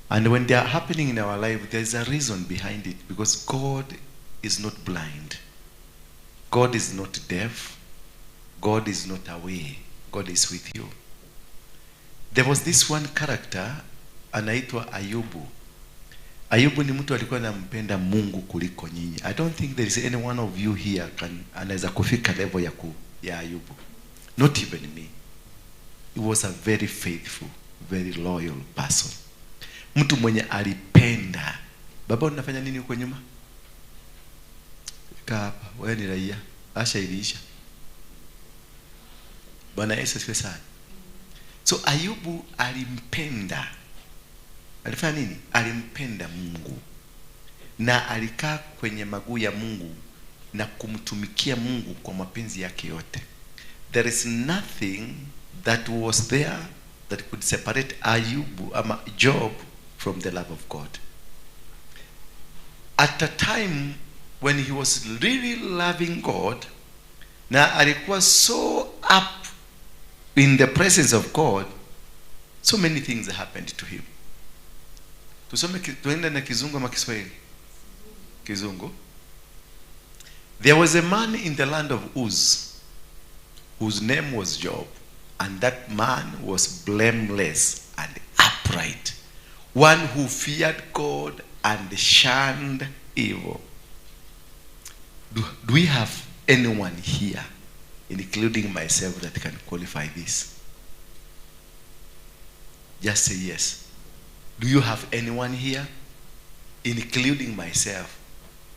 And when they are happening in our life, there's a reason behind it, because God is not blind. God is not deaf. God is not away. God is with you. There was this one character anaitwa Ayubu. Ayubu ni mtu alikuwa anampenda Mungu kuliko nyinyi. I don't think there is any one of you here can anaweza kufika level ya Ayubu. Not even me. He was a very faithful, very loyal person. Mtu mwenye alipenda. Baba, unafanya nini huko nyuma? Kaa hapa, wewe ni raia. Asha iliisha. Bwana Yesu asifiwe sana. So Ayubu alimpenda. Alifanya nini? Alimpenda Mungu. Na alikaa kwenye maguu ya Mungu na kumtumikia Mungu kwa mapenzi yake yote. There is nothing that was there that could separate Ayubu ama Job from the love of God. At a time when he was really loving God, na alikuwa so up in the presence of God, so many things happened to him. Tusome, tuende na Kizungu ama Kiswahili? Kizungu. There was a man in the land of Uz whose name was Job, and that man was blameless and upright, one who feared God and shunned evil. Do we have anyone here, including myself, that can qualify this? Just say yes. Do you have anyone here, including myself,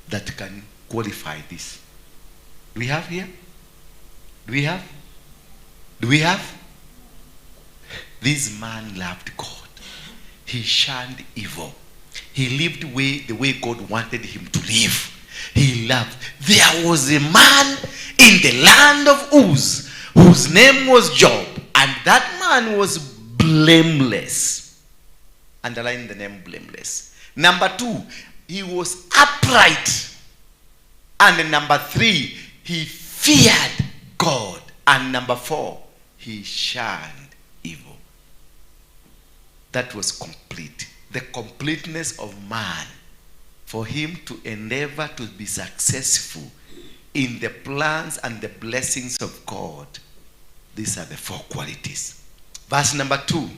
that can qualify this? Do we have here? Do we have? Do we have? This man loved God. He shunned evil. He lived the way God wanted him to live. He loved. There was a man in the land of Uz whose name was Job, and that man was blameless. Underline the name blameless. Number two, he was upright. And number three, he feared God. And number four, he shunned evil. That was complete. The completeness of man, for him to endeavor to be successful in the plans and the blessings of God. These are the four qualities. Verse number 2.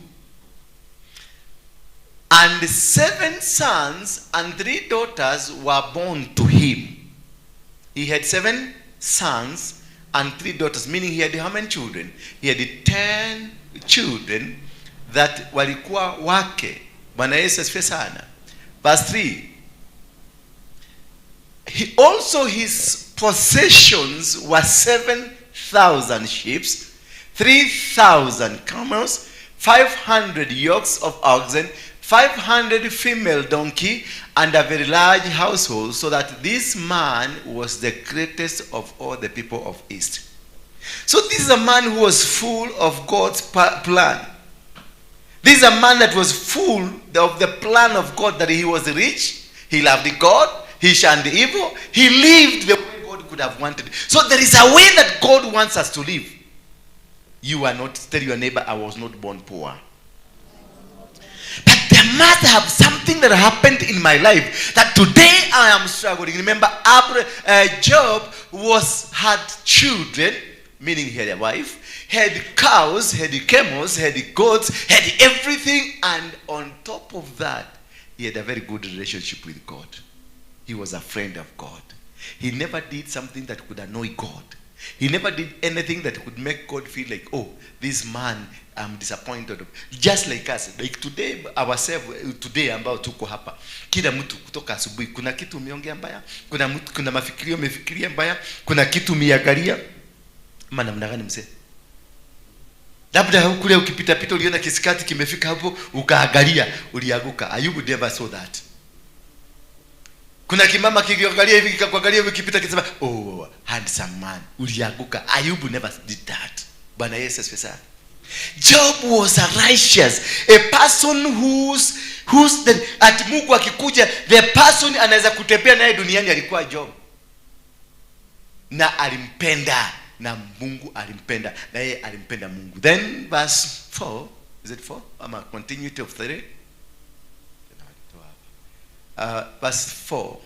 And seven sons and three daughters were born to him. He had seven sons and three daughters, meaning he had how many children? He had 10 children that walikuwa wake. Bwana Yesu asifiwe sana. Verse 3. He also his possessions were 7,000 sheep, 3,000 camels, 500 yokes of oxen, 500 female donkey, and a very large household, so that this man was the greatest of all the people of East. So this is a man who was full of God's plan. This is a man that was full of the plan of God, that he was rich, he loved God, he shunned evil, he lived the way God could have wanted. So there is a way that God wants us to live. You are not, tell your neighbor, "I was not born poor. But there must have something that happened in my life that today I am struggling." Remember, Job was had children, meaning he had a wife, had cows, had camels, had goats, had everything, and on top of that, he had a very good relationship with God. He was a friend of God. He never did something that could annoy God. He never did anything that could make God feel like, "Oh, this man, I'm disappointed of." Just like us, like today, ourselves, today ambao tuko hapa. Kila mtu kutoka asubuhi, kuna kitu umeongea mbaya, kuna mtu, kuna mafikirio umefikiria mbaya, kuna kitu umeangalia. Ama namna gani, mzee? Labda kule ukipita pita uliona kiskati kimefika hapo ukaangalia, ulianguka. Ayubu never saw that. Kuna kimama kikiangalia hivi, kikakuangalia hivi kipita kisema, "Oh, handsome man," ulianguka. Ayubu never did that. Bwana Yesu asifiwe sana. Job was a righteous, a person whose the, ati Mungu akikuja, the person anaweza kutembea naye duniani alikuwa Job. Na alimpenda, na Mungu alimpenda, na yeye alimpenda Mungu. Then verse 4, is it 4? Ama continuity of 3? Verse 4.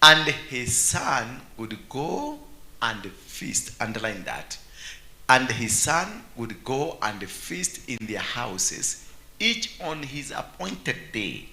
And his son would go and feast. Underline that. And his son would go and feast in their houses, each on his appointed day.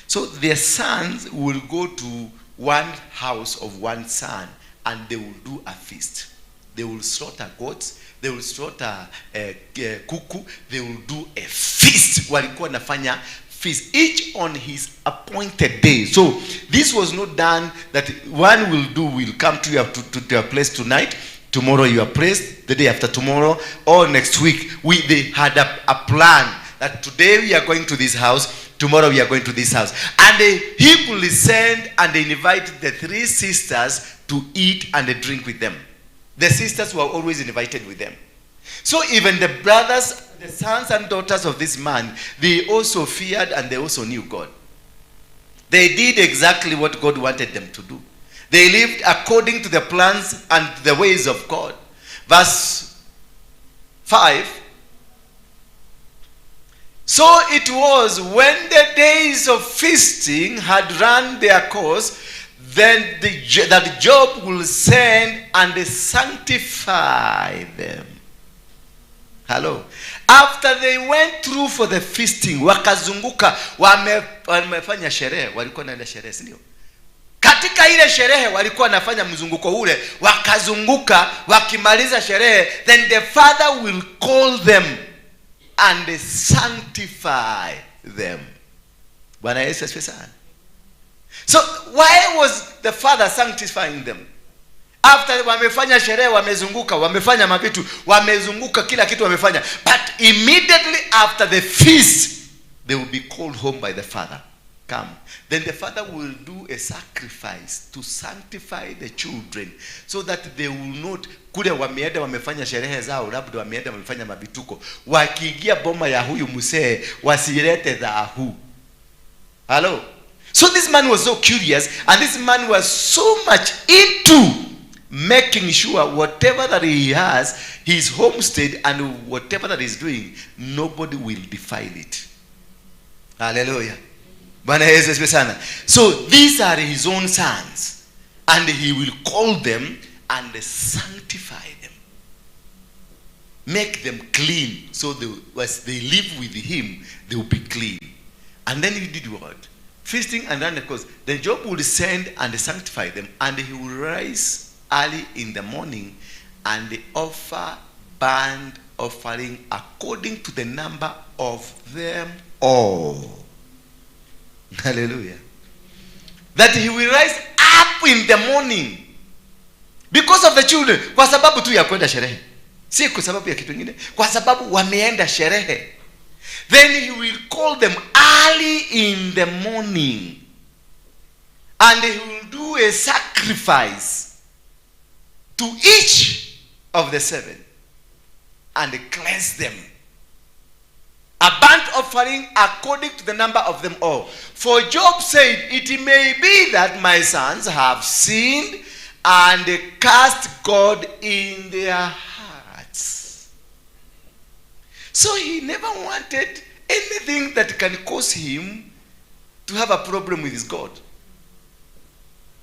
So their sons will go to one house of one son and they will do a feast. They will slaughter goats, they will slaughter kuku, they will do a feast. Walikuwa wanafanya feast, each on his appointed day. So this was not done that one will do, will come to your place tonight, tomorrow your place, the day after tomorrow, or next week. They had a plan that today we are going to this house, tomorrow we are going to this house. And he will send and they invite the three sisters to eat and drink with them. The sisters were always invited with them. So even the brothers, the sons and daughters of this man, they also feared and they also knew God. They did exactly what God wanted them to do. They lived according to the plans and the ways of God. Verse 5. So it was when the days of feasting had run their course, then that Job will send and sanctify them. Hello. After they went through for the feasting, wakazunguka, wamefanya sherehe, walikuwa naenda sherehe, si ndio? Katika ile sherehe walikuwa wanafanya mzunguko ule, wakazunguka, wakimaliza sherehe, then the father will call them and sanctify them. Bwana Yesu asifiwe sana. So why was the father sanctifying them? After wamefanya sherehe, wamezunguka, wamefanya mavitu, wamezunguka, kila kitu wamefanya, but immediately after the feast they will be called home by the father. Come. Then the father will do a sacrifice to sanctify the children so that they will not, kule wameenda wamefanya sherehe zao, labda wameenda wamefanya mavituko, wakiingia boma ya huyu mzee wasilete dhahu. Hello. So this man was so curious, and this man was so much into making sure whatever that he has, his homestead, and whatever that he's doing, nobody will defile it. Hallelujah. Bwana Yesu asifiwe sana. So these are his own sons, and he will call them and sanctify them. Make them clean, so as they live with him, they will be clean. And then he did what? Feasting and then of course, then Job will send and sanctify them, and he will rise early in the morning and offer burnt offering according to the number of them all. Hallelujah. That he will rise up in the morning because of the children, kwa sababu tu ya kwenda sherehe, si kwa sababu ya kitu kingine, kwa sababu wameenda sherehe. Then he will call them early in the morning and he will do a sacrifice to each of the seven and cleanse them. A burnt offering according to the number of them all. For Job said, it may be that my sons have sinned and cast God in their hearts. So he never wanted anything that can cause him to have a problem with his God.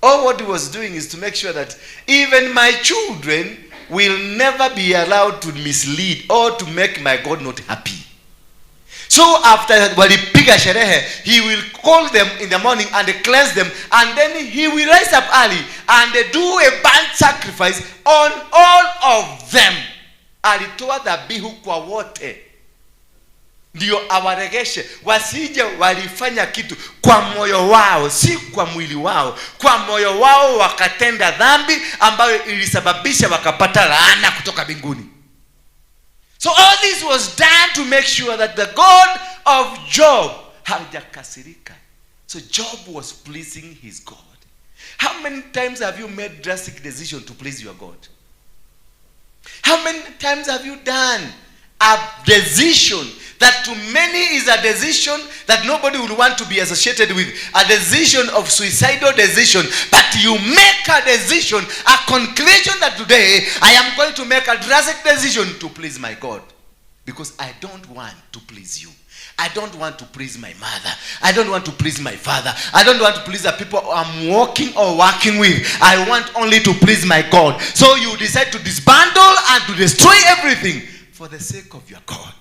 All what he was doing is to make sure that even my children will never be allowed to mislead or to make my God not happy. So after walipiga sherehe, he will call them in the morning and cleanse them, and then he will rise up early and do a burnt sacrifice on all of them. Alitoa dhabihu kwa wote ndio awaregeshe, wasije walifanya kitu kwa moyo wao, si kwa mwili wao. Kwa moyo wao wakatenda dhambi ambayo ilisababisha wakapata laana kutoka mbinguni. So all this was done to make sure that the God of Job hajakasirika. So Job was pleasing his God. How many times have you made drastic decision to please your God? How many times have you done a decision that to many is a decision that nobody would want to be associated with, a decision of suicidal decision, but you make a decision, a conclusion that today I am going to make a drastic decision to please my God, because I don't want to please you. I don't want to please my mother. I don't want to please my father. I don't want to please the people I'm walking or working with. I want only to please my God. So you decide to disbandle and to destroy everything for the sake of your God.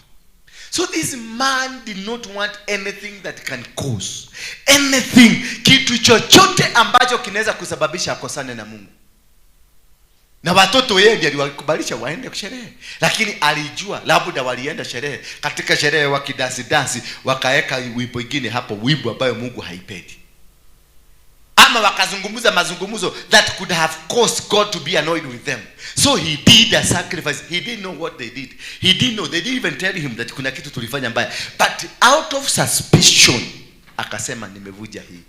So this man did not want anything that can cause anything, kitu chochote ambacho kinaweza kusababisha akosane na Mungu. Na watoto yeye ndiye aliwakubalisha waende sherehe, lakini alijua labda walienda sherehe, katika sherehe wakidansi dansi wakaweka wimbo ingine hapo, wimbo ambayo Mungu haipendi, ama wakazungumza mazungumzo that could have caused God to be annoyed with them. So he did a sacrifice. He didn't know what they did. He didn't know. They didn't even tell him that kuna kitu tulifanya mbaya, but out of suspicion akasema, nimevunja hii,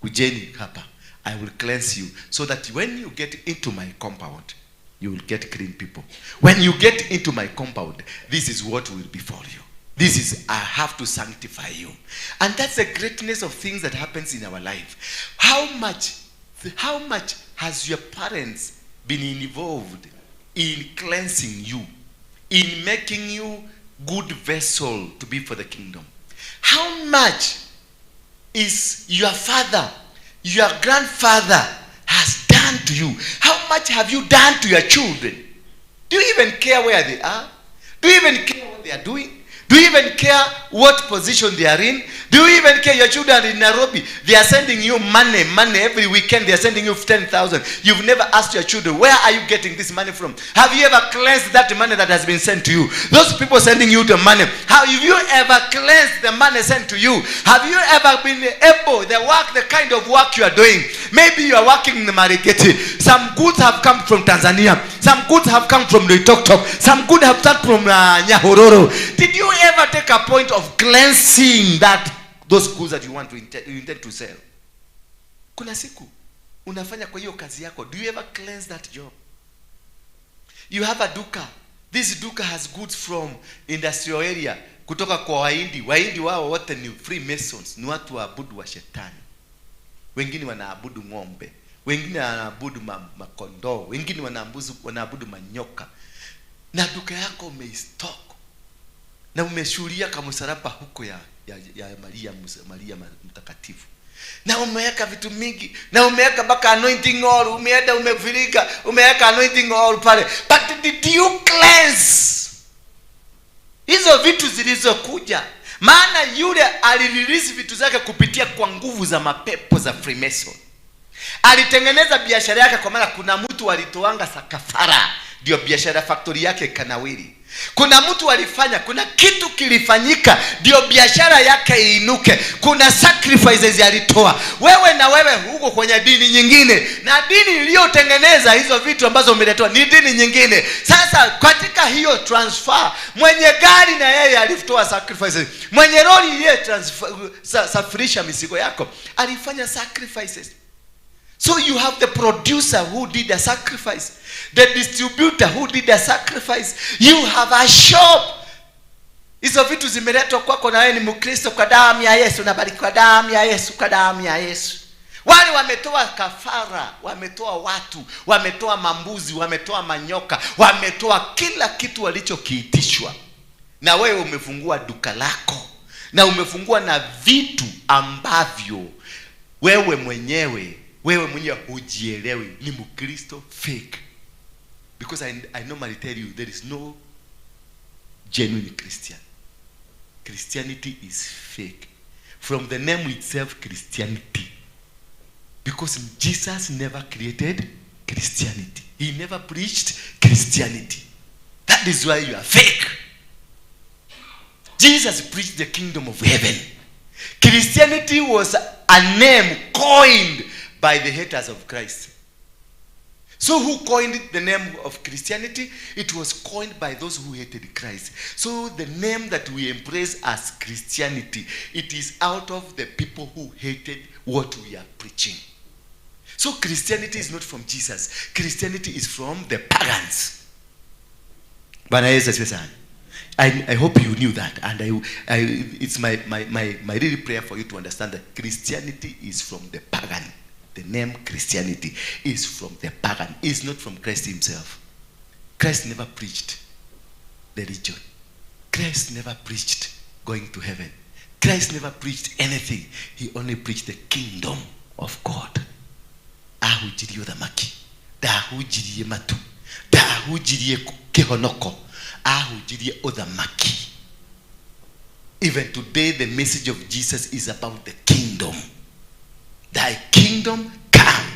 kujeni hapa, I will cleanse you so that when you get into my compound you will get clean people. When you get into my compound, this is what will befall you. This is, I have to sanctify you. And that's the greatness of things that happens in our life. How much has your parents been involved in cleansing you, in making you good vessel to be for the kingdom? How much is your father, your grandfather has done to you? How much have you done to your children? Do you even care where they are? Do you even care what they are doing? Do you even care what position they are in? Do you even care your children are in Nairobi? They are sending you money, money every weekend. They are sending you 10,000. You've never asked your children, where are you getting this money from? Have you ever cleansed that money that has been sent to you? Those people sending you the money, have you ever cleansed the money sent to you? Have you ever been able, the work, the kind of work you are doing? Maybe you are working in the Marikiti. Some goods have come from Tanzania. Some goods have come from Loitoktok. Some goods have come from Nyahururu. Did you ever take a point of cleansing that those goods that you intend to sell? Kuna siku unafanya kwa hiyo kazi yako. Do you ever cleanse that job? You have a duka. This duka has goods from industrial area, kutoka kwa Wahindi. Wahindi wao wote ni Freemasons, ni watu waabudu wa shetani. Wengine wanaabudu ng'ombe, wengine wanaabudu makondoo, wengine wanaabudu manyoka. Na duka yako umeistock na umeshuhudia kamsalaba huko ya Maria, Maria mtakatifu, na umeweka vitu mingi, na umeweka mpaka anointing oil, umeenda umefirika, umeweka anointing oil pale. But did you cleanse hizo vitu zilizokuja? Maana yule alirelease vitu zake kupitia kwa nguvu za mapepo za Freemason. Alitengeneza biashara yake kwa maana kuna mtu alitoanga kafara ndio biashara factory yake kanawiri. Kuna mtu alifanya, kuna kitu kilifanyika ndio biashara yake iinuke. Kuna sacrifices alitoa. Wewe na wewe huko kwenye dini nyingine, na dini iliyotengeneza hizo vitu ambazo umeletewa ni dini nyingine. Sasa katika hiyo transfer, mwenye gari na yeye alitoa sacrifices, mwenye lori iliye safirisha mizigo yako alifanya sacrifices. So you have the producer who did a sacrifice, the distributor who did a sacrifice. You have a shop. Hizo vitu zimeletwa kwako na wewe ni Mkristo kwa damu ya Yesu, unabariki kwa damu ya Yesu, kwa damu ya Yesu. Wale wametoa kafara, wametoa watu, wametoa mambuzi, wametoa manyoka, wametoa kila kitu walichokiitishwa. Na wewe umefungua duka lako na umefungua na vitu ambavyo wewe mwenyewe hujielewi ni Mkristo fake. Because I normally tell you there is no genuine Christian. Christianity is fake. From the name itself, Christianity. Because Jesus never created Christianity. He never preached Christianity. That is why you are fake. Jesus preached the kingdom of heaven. Christianity was a name coined by the haters of Christ. So who coined the name of Christianity? It was coined by those who hated Christ. So the name that we embrace as Christianity, it is out of the people who hated what we are preaching. So Christianity is not from Jesus. Christianity is from the pagans. Bwana Yesu asifiwe sana. I hope you knew that. And it's my really prayer for you to understand that Christianity is from the pagan. The name Christianity is from the pagan. It's not from Christ himself. Christ never preached the religion. Christ never preached going to heaven. Christ never preached anything. He only preached the kingdom of God. Ahunjirie ũthamaki, ndahunjirie matu, ndahunjirie kĩhonoko, ahunjirie ũthamaki. Even today, the message of Jesus is about the kingdom. Thy kingdom come.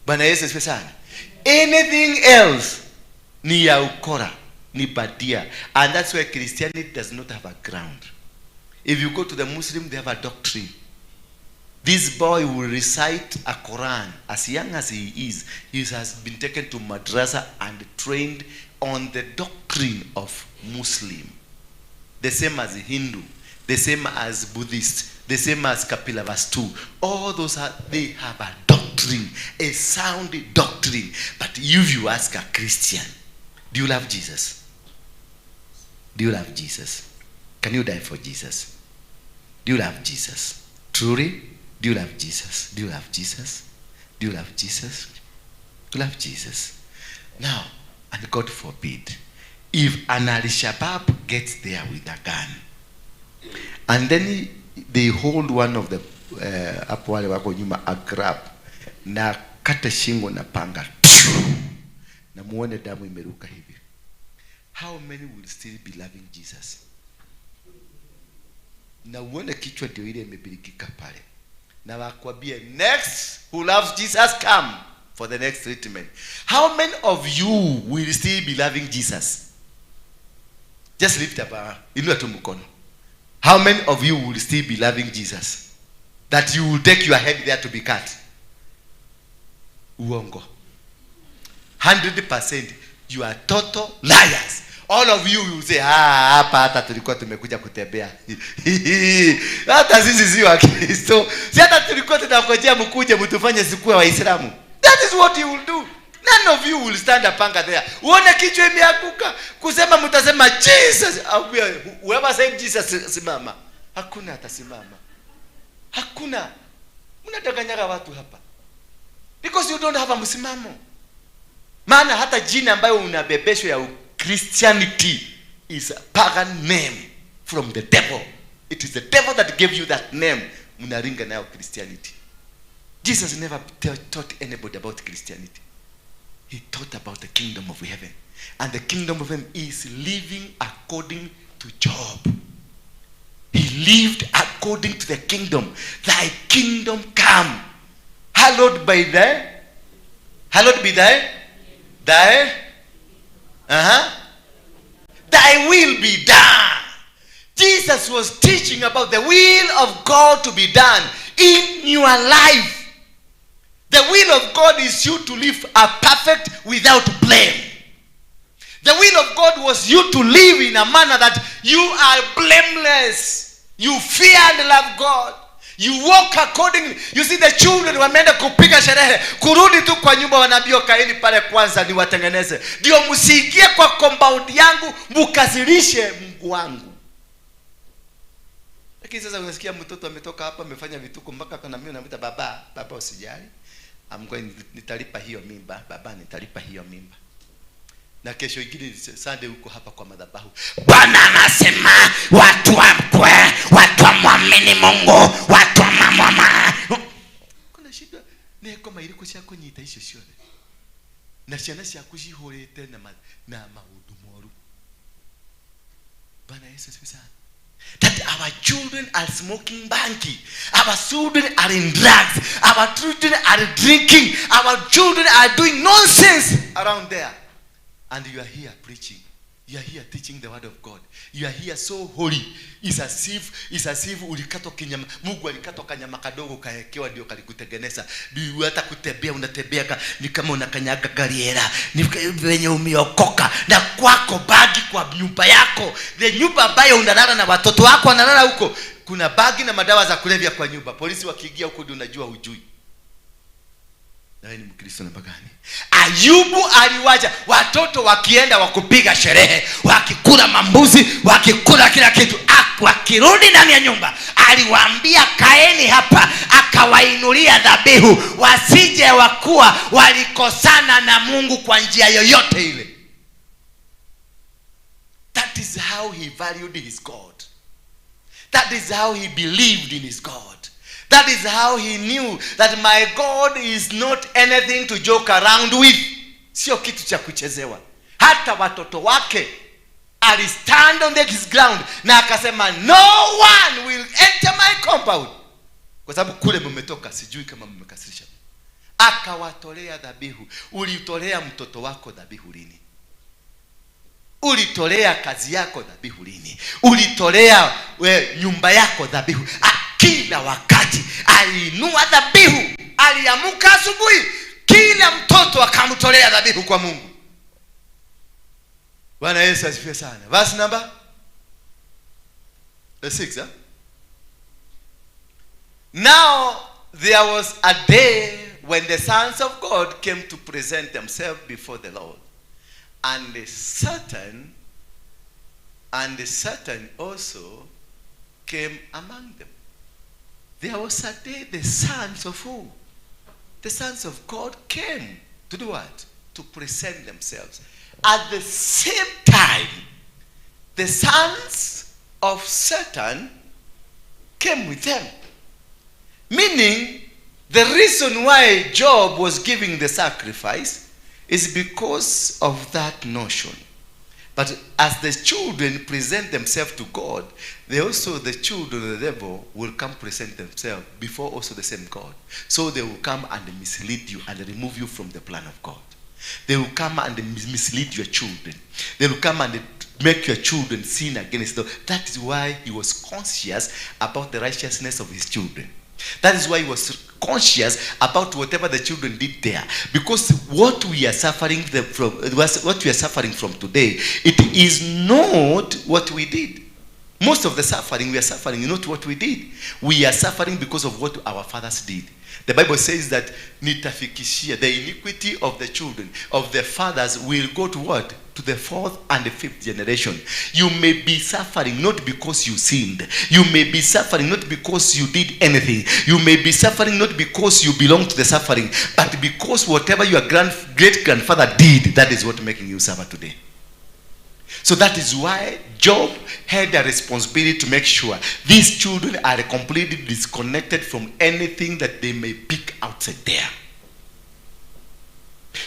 Bwana Yesu asifiwe sana. Anything else ni ya ukora, ni badia. And that's why Christianity does not have a ground. If you go to the Muslim, they have a doctrine. This boy will recite a Quran as young as he is. He has been taken to madrasa and trained on the doctrine of Muslim. The same as Hindu, the same as Buddhist, the same as Kapilavastu. All those are, they have a doctrine, a sound doctrine. But if you ask a Christian, do you love Jesus? Do you love Jesus? Can you die for Jesus? Do you love Jesus? Truly? Do you love Jesus? Do you love Jesus? Do you love Jesus? Do you love Jesus? Now, and God forbid, if an Al Shabaab gets there with a gun, and then they hold one of the hapo wale wako nyuma a grab na kata shingo na panga na muone damu imeruka hivi, how many will still be loving Jesus? Na uone kichwa ndio ile imebirikika pale, na wakwambie, "Next, who loves Jesus, come for the next treatment." How many of you will still be loving Jesus? Just lift up, inua tu mkono. How many of you will still be loving Jesus that you will take your head there to be cut? Uongo. 100% you are total liars. All of you will say, "Ah, hapa hata tulikuwa tumekuja kutembea. Hata sisi si Wakristo. Si hata tulikuwa tunangojea mkuje mtufanye sikuwe Waislamu." That is what you will do. None of you will stand a panga there. Uone kichwa imeanguka. Kusema mtasema Jesus. Whoever said Jesus, simama. Hakuna atasimama. Hakuna. Mnadanganyaga watu hapa. Because you don't have a msimamo. Maana hata jina ambayo unabebeshwa ya Christianity is a pagan name from the devil. It is the devil that gave you that name. Mnaringa nayo Christianity. Jesus never taught anybody about Christianity. He taught about the kingdom of heaven. And the kingdom of heaven is living according to Job. He lived according to the kingdom. Thy kingdom come. Hallowed be thy will be done. Jesus was teaching about the will of God to be done in your life. The will of God is you to live a perfect without blame. The will of God was you to live in a manner that you are blameless. You fear and love God. You walk accordingly. You see, the children wameenda kupiga sherehe, kurudi tu kwa nyumba wanaambiwa, "Kaeni pale kwanza niwatengeneze. Ndio msiingie kwa compound yangu mukasirishe Mungu wangu." Lakini sasa unasikia mtoto ametoka hapa, amefanya vituko mpaka kana mimi namuita baba, "Baba, usijali. I'm going, nitalipa hiyo mimba, baba, nitalipa hiyo mimba." Na kesho ingine Sunday huko hapa kwa madhabahu. Bwana anasema watu wamkwe, watu wamwamini Mungu, watu wamamama. Kuna shida nĩ ngoma irĩkũ cia kũnyita icio ciothe na ciana ciaku cihũrĩte na maũndũ moru? Bwana Yesu asifiwe sana. That our children are smoking bangi, our children are in drugs, our children are drinking, our children are doing nonsense around there, and you are here preaching. You are here teaching the word of God. You are here so holy. It's as if ulikatwa kinyama. Mungu alikatwa kanyama kadogo kaekewa ndio kalikutengeneza. Hata kutembea unatembea ni kama unakanyaga gariera. Ni venye umeokoka. Na kwako bagi kwa nyumba yako. The nyumba ambayo unalala na watoto wako wanalala huko. Kuna bagi na madawa za kulevya kwa nyumba. Polisi wakiingia huko ndio unajua hujui. Na wewe ni Mkristo namba gani? Ayubu aliwacha watoto wakienda wakupiga sherehe, wakikula mambuzi, wakikula kila kitu. Wakirudi ndani ya nyumba aliwaambia, "Kaeni hapa," akawainulia dhabihu wasije wakuwa walikosana na Mungu kwa njia yoyote ile. That is how he valued his God. That is how he believed in his God. That is how he knew that my God is not anything to joke around with. Sio kitu cha kuchezewa. Hata watoto wake alistand on his ground na akasema, "No one will enter my compound, kwa sababu kule mmetoka sijui kama mmekasirisha." Akawatolea dhabihu. Ulitolea mtoto wako dhabihu lini? Ulitolea kazi yako dhabihu lini? Ulitolea we, nyumba yako dhabihu? Kila wakati aliinua dhabihu. Aliamuka asubuhi, kila mtoto akamtolea dhabihu kwa Mungu. Bwana Yesu asifiwe sana. Verse number the 6, huh? Now there was a day when the sons of God came to present themselves before the Lord, and the Satan also came among them. There was a day the sons of who? The sons of God came to do what? To present themselves. At the same time, the sons of Satan came with them. Meaning, the reason why Job was giving the sacrifice is because of that notion. But as the children present themselves to God, they also, the children of the devil, will come present themselves before also the same God. So they will come and mislead you and remove you from the plan of God. They will come and mislead your children. They will come and make your children sin against them. That is why he was conscious about the righteousness of his children. That is why he was conscious about whatever the children did there. Because what we are suffering from today, it is not what we did. Most of the suffering we are suffering is not what we did. We are suffering because of what our fathers did. The Bible says that nitafikishia the iniquity of the children of the fathers will go to what? To the fourth and the fifth generation. You may be suffering not because you sinned. You may be suffering not because you did anything. You may be suffering not because you belong to the suffering, but because whatever your great grandfather did, that is what making you suffer today. So that is why Job had a responsibility to make sure these children are completely disconnected from anything that they may pick outside there.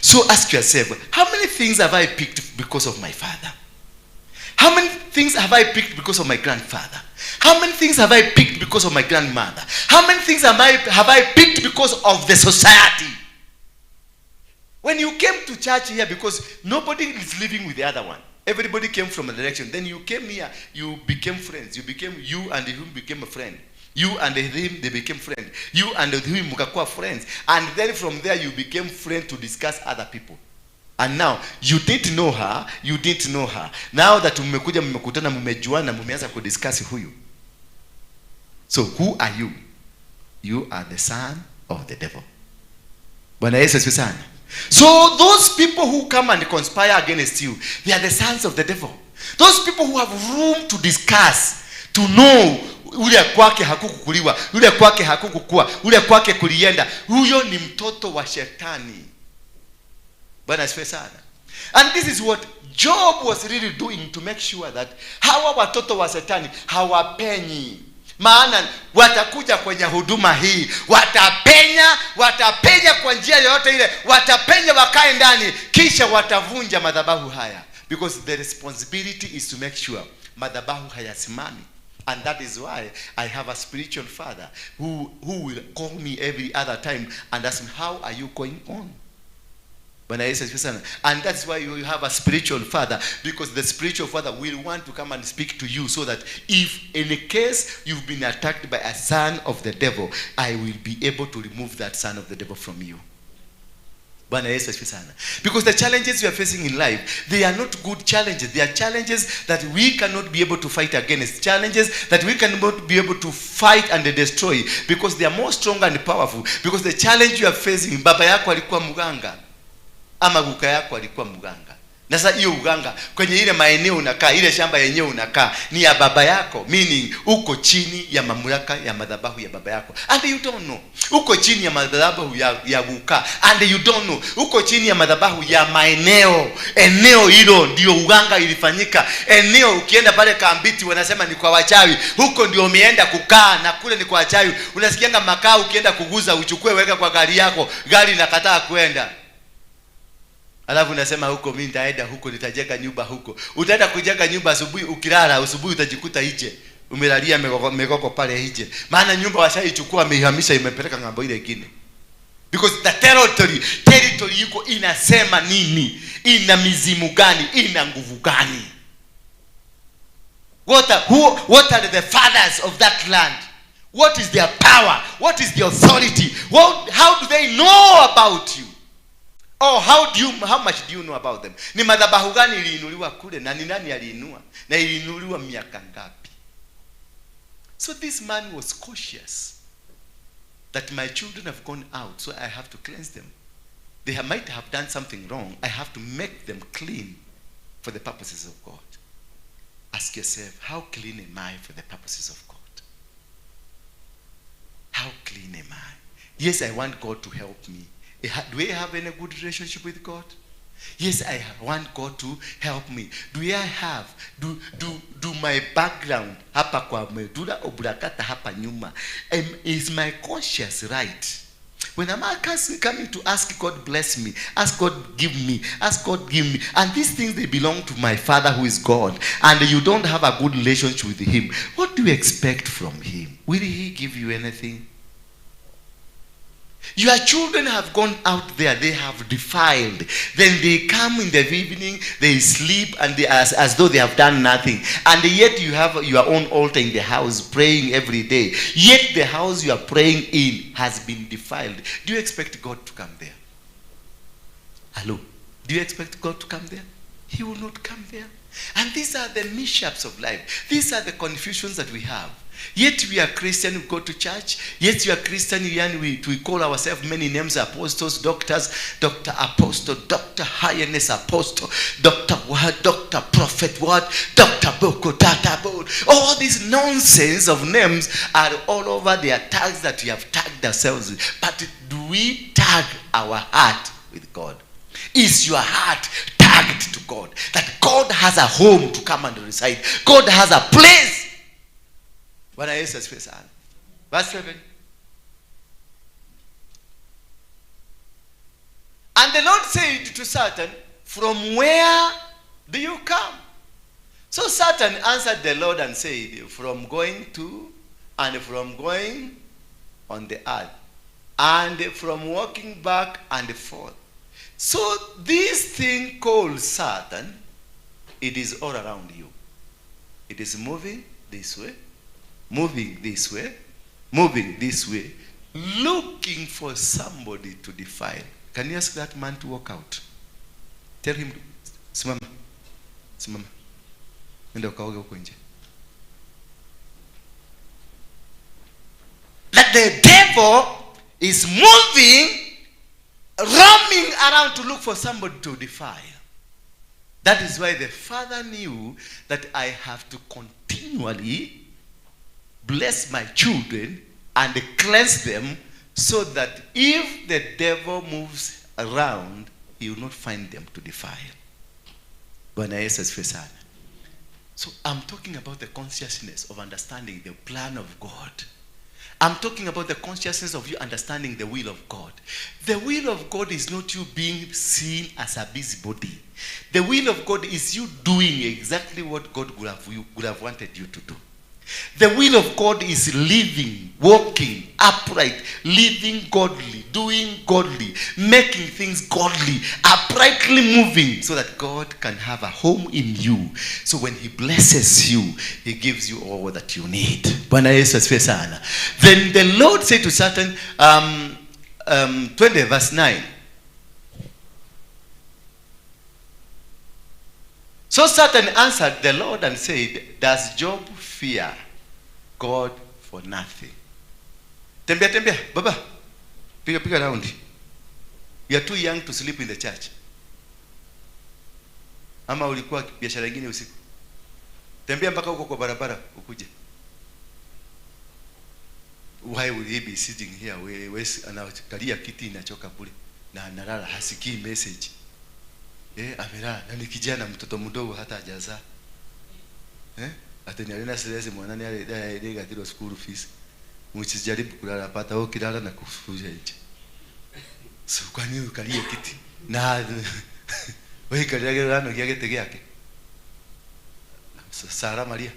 So ask yourself, how many things have I picked because of my father? How many things have I picked because of my grandfather? How many things have I picked because of my grandmother? How many things have I picked because of the society? When you came to church here, because nobody is living with the other one. Everybody came from a direction. Then you came here, you became friends. You and him became a friend. You and him, they became friends. You and him mkakuwa friends. And then from there you became friends to discuss other people. And now you didn't know her, you didn't know her. Now that mmekuja, mmekutana, mmejuana, mmeanza kudiscuss huyu. So who are you? You are the son of the devil. Bwana Yesu asifiwe sana. So those people who come and conspire against you, they are the sons of the devil. Those people who have room to discuss, to know ule kwake hakukukuliwa, yule kwake hakukukua, ule kwake kulienda, huyo ni mtoto wa shetani. Bwana asifiwe sana. And this is what Job was really doing to make sure that hawa watoto wa shetani hawapenyi, maana watakuja kwenye huduma hii, watapenya, watapenya kwa njia yoyote ile, watapenya wakae ndani, kisha watavunja madhabahu haya, because the responsibility is to make sure madhabahu hayasimami. And that is why I have a spiritual father who will call me every other time and ask me, "How are you going on?" Bwana Yesu asifiwe sana. And that's why you have a spiritual father, because the spiritual father will want to come and speak to you so that if in a case you've been attacked by a son of the devil, I will be able to remove that son of the devil from you. Bwana Yesu asifiwe sana. Because the challenges we are facing in life, they are not good challenges. They are challenges that we cannot be able to fight against. Challenges that we cannot be able to fight and destroy because they are more strong and powerful. Because the challenge you are facing, baba yako alikuwa mganga ama guka yako alikuwa mganga na Na sasa hiyo uganga kwenye ile maeneo unakaa, ile shamba yenyewe unakaa ni ya baba yako, meaning uko chini ya mamlaka ya madhabahu ya baba yako and you don't know. Uko chini ya madhabahu ya guka and you don't know. Uko chini ya madhabahu ya maeneo, eneo hilo ndio uganga ilifanyika. Eneo ukienda pale Kambiti wanasema ni kwa wachawi, huko ndio umeenda kukaa na kule ni kwa wachawi. Unasikianga makaa ukienda kuguza uchukue weka kwa gari yako, gari inakataa kwenda. Alafu unasema huko mimi nitaenda huko nitajenga nyumba huko. Utaenda kujenga nyumba asubuhi, ukilala asubuhi utajikuta nje. Umelalia mikoko pale nje. Maana nyumba washaichukua wameihamisha imepeleka ng'ambo ile nyingine. Because the territory yuko inasema nini? Ina mizimu gani? Ina nguvu gani? What are the fathers of that land? What is their power? What is the authority? How do they know about you? Oh, how much do you know about them? Ni madhabahu gani iliinuliwa kule na ni nani aliinua? Na iliinuliwa miaka ngapi? So this man was cautious that my children have gone out, so I have to cleanse them. They might have done something wrong. I have to make them clean for the purposes of God. Ask yourself, how clean am I for the purposes of God? How clean am I? Yes, I want God to help me. Do I have any good relationship with God? Yes, I want God to help me. Do I have, do, do, do my background hapa kwa medulla oblongata hapa nyuma, is my conscience right? When I'm coming to ask God bless me, ask God give me, ask God give me, and these things, they belong to my Father who is God, and you don't have a good relationship with him, what do you expect from him? Will he give you anything? Your children have gone out there, they have defiled. Then they come in the evening, they sleep, and they as though they have done nothing. And yet you have your own altar in the house, praying every day. Yet the house you are praying in has been defiled. Do you expect God to come there? Hello? Do you expect God to come there? He will not come there. And these are the mishaps of life. These are the confusions that we have. Yet we are Christian, we go to church. Yet we are Christian, we call ourselves many names, apostles, doctors, Doctor Apostle, Doctor Highness Apostle, Doctor what, Doctor Prophet what, Doctor Boko, Tata Bo. All these nonsense of names are all over the tags that we have tagged ourselves with. But do we tag our heart with God? Is your heart tagged to God? That God has a home to come and reside. God has a place. Bwana Yesu asifiwe sana. Verse 7. And the Lord said to Satan, from where do you come? So Satan answered the Lord and said, from going to and from going on the earth, and from walking back and forth. So this thing called Satan, it is all around you. It is moving this way, moving this way, moving this way, looking for somebody to defile. Can you ask that man to walk out? Tell him, simama, simama. Nenda ukaoge huko nje. That the devil is moving, roaming around to look for somebody to defile. That is why the father knew that I have to continually bless my children and cleanse them so that if the devil moves around, he will not find them to defile. Bwana Yesu asifiwe sana. So I'm talking about the consciousness of understanding the plan of God. I'm talking about the consciousness of you understanding the will of God. The will of God is not you being seen as a busybody. The will of God is you doing exactly what God would have wanted you to do. The will of God is living, walking upright, living godly, doing godly, making things godly, uprightly moving so that God can have a home in you. So when he blesses you, he gives you all that you need. Bwana Yesu asifiwe sana. Then the Lord said to Satan, 20 verse 9. So Satan answered the Lord and said, does Job fear God for nothing? Tembea, tembea, baba. Piga, piga round. You are too young to sleep in the church. Ama ulikuwa biashara nyingine usiku? Tembea mpaka huko kwa barabara ukuje. Why would he be sitting here? We anakalia kiti inachoka bure na analala, hasikii message. Amelala na ni kijana mtoto mdogo hata hajazaa. Ati ni alina stress mwanani ale gatiro school fees. Msijaribu kulala pata wewe kilala na kufuja nje. So kwa nini ukalie kiti? Na wewe kalia rano kia gete yake. Sara Maria.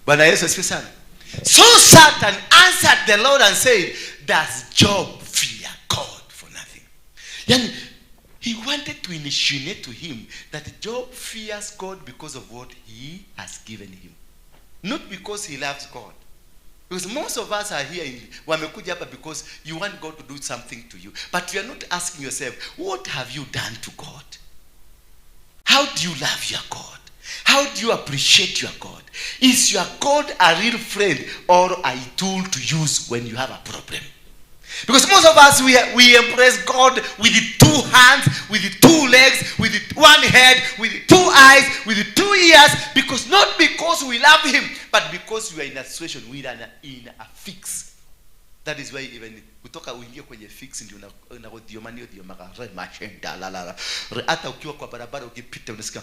Bwana Yesu asifiwe sana. So Satan answered the Lord and said, does Job fear God for nothing? Yani, he wanted to initiate to him that Job fears God because of what he has given him. Not because he loves God. Because most of us are here, wamekuja hapa because you want God to do something to you. But you are not asking yourself, what have you done to God? How do you love your God? How do you appreciate your God? Is your God a real friend or a tool to use when you have a problem? Because most of us, we embrace God with the two hands, with the two legs, with the one head, with the two eyes, with the two ears, because not because we love him, but because we are in a situation, we are in a fix. That is why even kutoka uingie kwenye fix ndio unagodhiomani odhiomaga mashenda la la la. Hata ukiwa kwa barabara ukipita unasikia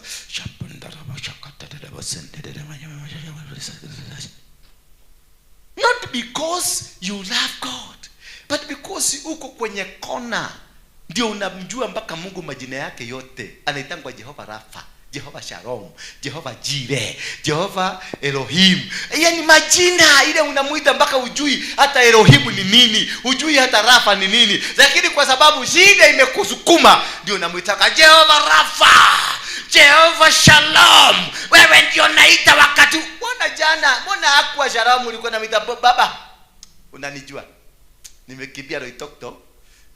not because you love God, but because uko kwenye kona ndio unamjua mpaka Mungu majina yake yote. Anaitangwa Jehova Rafa, Jehova Shalom, Jehova Jireh, Jehova Elohim. Yani majina ile unamuita mpaka ujui hata Elohim ni nini, ujui hata Rafa ni nini. Lakini kwa sababu shida imekusukuma ndio unamuita Jehova Rafa, Jehova Shalom. Wewe ndio naita wakati. Mbona jana, mbona hakuwa Shalom ulikuwa unamuita baba? Unanijua. Nimekimbia Loitoktok.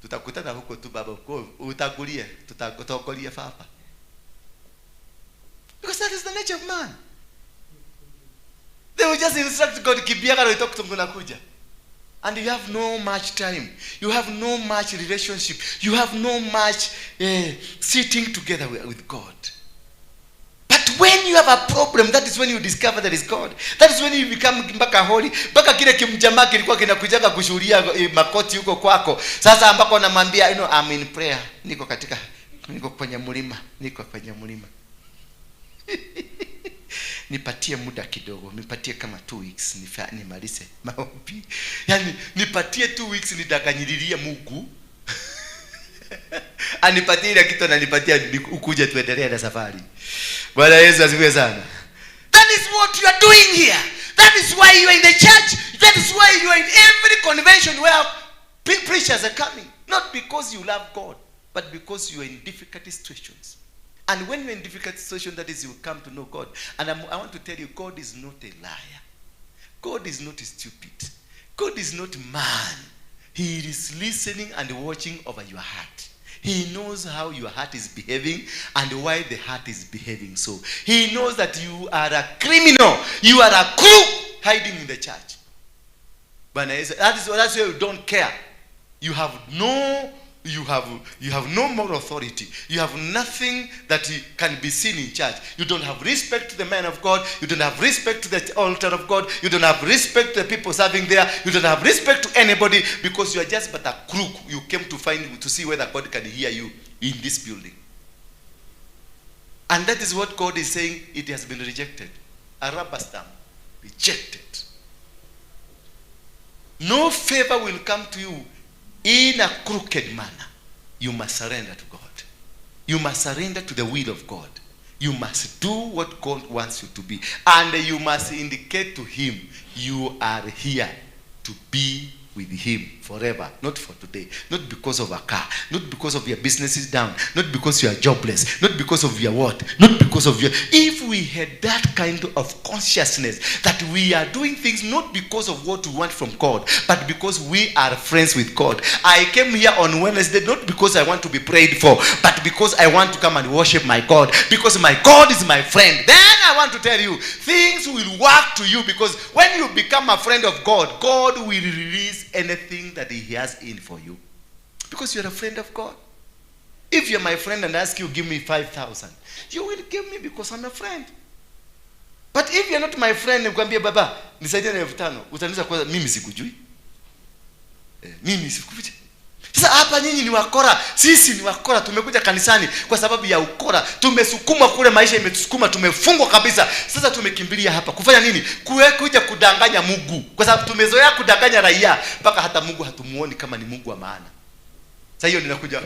Tutakutana huko tu baba, utagulie, tutakutokolia fafa. Because that is the nature of man. They will just instruct God, kimbia Loitoktok unakuja. And you have no much time. You have no much relationship. You have no much sitting together with God. But when you have a problem, that is when you discover there is God. That is when you become mpaka holy. Mpaka kile kimjamaa kilikuwa kinakujaga kushuhudia makoti huko kwako. Sasa ambako namwambia, you know, I'm in prayer. Niko katika, niko kwenye mlima, niko kwenye mlima. Nipatie muda kidogo, nipatie kama 2 weeks nimalize maombi. Yani nipatie 2 weeks nidanganyililie Mungu. Anipatie ile kitu ananipatia ukuje tuendelee na safari. Bwana Yesu asifiwe sana. That is what you are doing here. That is why you are in the church. That is why you are in every convention where preachers are coming. Not because you love God, but because you are in difficult situations. And when you're in difficult situation, that is, you come to know God. And I want to tell you, God is not a liar. God is not stupid. God is not man. He is listening and watching over your heart. He knows how your heart is behaving and why the heart is behaving so. He knows that you are a criminal. You are a crook hiding in the church. But that's why you don't care. You have no moral authority. You have nothing that can be seen in church. You don't have respect to the man of God. You don't have respect to the altar of God. You don't have respect to the people serving there. You don't have respect to anybody because you are just but a crook. You came to see whether God can hear you in this building. And that is what God is saying. It has been rejected. A rubber stamp. Rejected. No favor will come to you in a crooked manner. You must surrender to God. You must surrender to the will of God. You must do what God wants you to be. And you must indicate to him you are here to be with him forever. Not for today. Not because of a car. Not because of your business is down. Not because you are jobless. Not because of your what. Not because of your... If we had that kind of consciousness that we are doing things not because of what we want from God, but because we are friends with God. I came here on Wednesday not because I want to be prayed for, but because I want to come and worship my God. Because my God is my friend. Then I want to tell you, things will work to you, because when you become a friend of God, God will release anything that he has in for you, because you're a friend of God. If you're my friend and ask you give me 5,000, you will give me because I'm a friend. But if you're not my friend, nikwambie baba, nisaidie na 5,000, utaniuliza kwanza mimi sikujui. Mimi sikujui. Sasa hapa nyinyi ni wakora, sisi ni wakora, tumekuja kanisani kwa sababu ya ukora. Tumesukumwa kule, maisha imetusukuma, tumefungwa kabisa. Sasa tumekimbilia hapa kufanya nini? Kuja kudanganya Mungu. Kwa sababu tumezoea kudanganya raia mpaka hata Mungu hatumuoni kama ni Mungu wa maana. Sasa hiyo ninakuja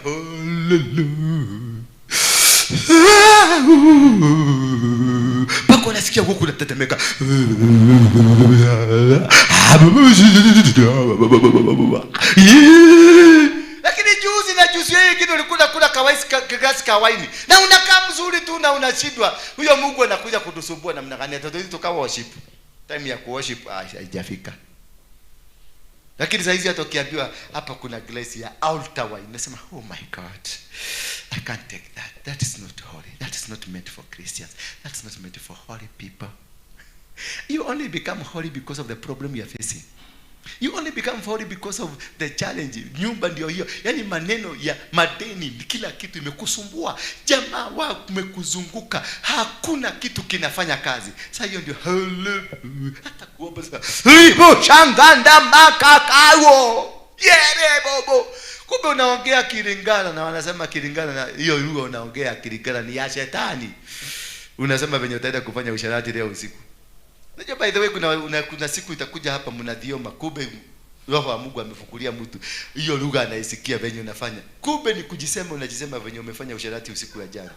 mpaka unasikia huku unatetemeka. Lakini juzi na juzi hiyo kitu ulikula kula kawaisi glasi kawaini na unakaa mzuri tu na unashindwa. Huyo Mungu anakuja kutusumbua namna gani? Hata tuka worship. Time ya kuworship haijafika. Lakini saa hizi hata ukiambiwa hapa kuna glass ya altar wine, nasema oh my God, I can't take that. That is not holy. That is not meant for Christians. That's not meant for holy people. You only become holy because of the problem you are facing. You only become holy because of the challenge. Nyumba ndio hiyo. Yaani maneno ya madeni, kila kitu imekusumbua. Jamaa wamekuzunguka. Hakuna kitu kinafanya kazi. Sasa hiyo ndio hata kuomba sasa. Ribo shanganda makakao. Yere bobo. Kumbe unaongea Kilingala na wanasema Kilingala na hiyo lugha unaongea Kilingala ni ya shetani. Unasema venye utaenda kufanya usharati leo usiku. Unajua by the way kuna siku itakuja hapa mnadhioma, kumbe roho wa Mungu amefukulia mtu hiyo lugha anaisikia venye unafanya. Kumbe ni kujisema, unajisema venye umefanya usharati usiku ya jana.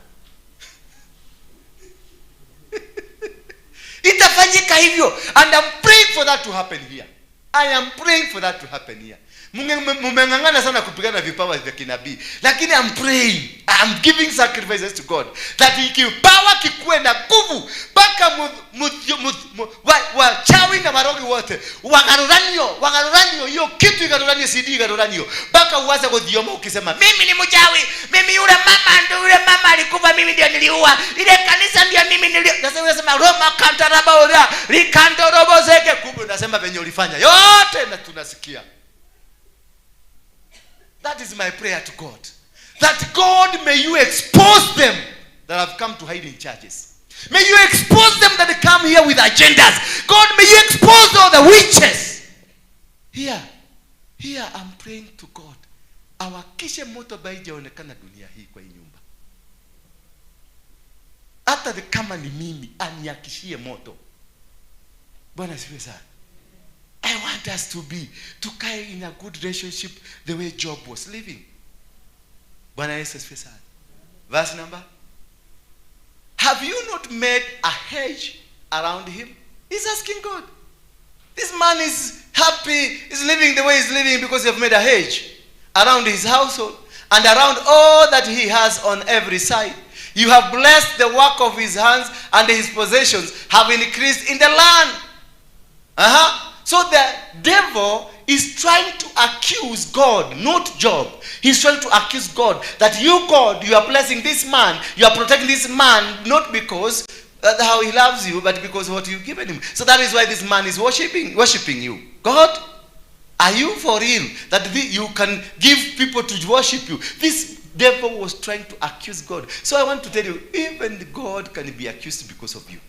Itafanyika hivyo, and I'm praying for that to happen here. I am praying for that to happen here. Mumeng'ang'ana sana kupigana vipawa vya kinabii, lakini I'm praying, I'm giving sacrifices to God that kipawa kikuwe na nguvu mpaka wachawi na marogi wote wagaruranio hiyo kitu igaruranio, CD igaruranio mpaka uanze kudhioma ukisema mimi ni mchawi, mimi yule mama ndio yule mama alikufa, mimi ndio niliua ile kanisa, ndio mimi nilio. Nasema unasema Roma kantaraba ola rikandorobo zeke, kumbe unasema venye ulifanya yote na tunasikia. That is my prayer to God. That God, may you expose them that have come to hide in churches. May you expose them that come here with agendas. God, may you expose all the witches. Here I'm praying to God. Awakishe moto haijaonekana dunia hii kwa hii nyumba. Hata kama ni mimi, aniakishie moto. Bwana asifiwe sana. I want us to be, to carry in a good relationship the way Job was living. Bwana Yesu asifiwe sana. Verse number. Have you not made a hedge around him? He's asking God. This man is happy, he's living the way he's living because you have made a hedge around his household and around all that he has on every side. You have blessed the work of his hands, and his possessions have increased in the land. So the devil is trying to accuse God, not Job. He's trying to accuse God that you, God, you are blessing this man, you are protecting this man, not because how he loves you, but because what you've given him. So that is why this man is worshiping you. God, are you for real that you can give people to worship you? This devil was trying to accuse God. So I want to tell you, even God can be accused because of you.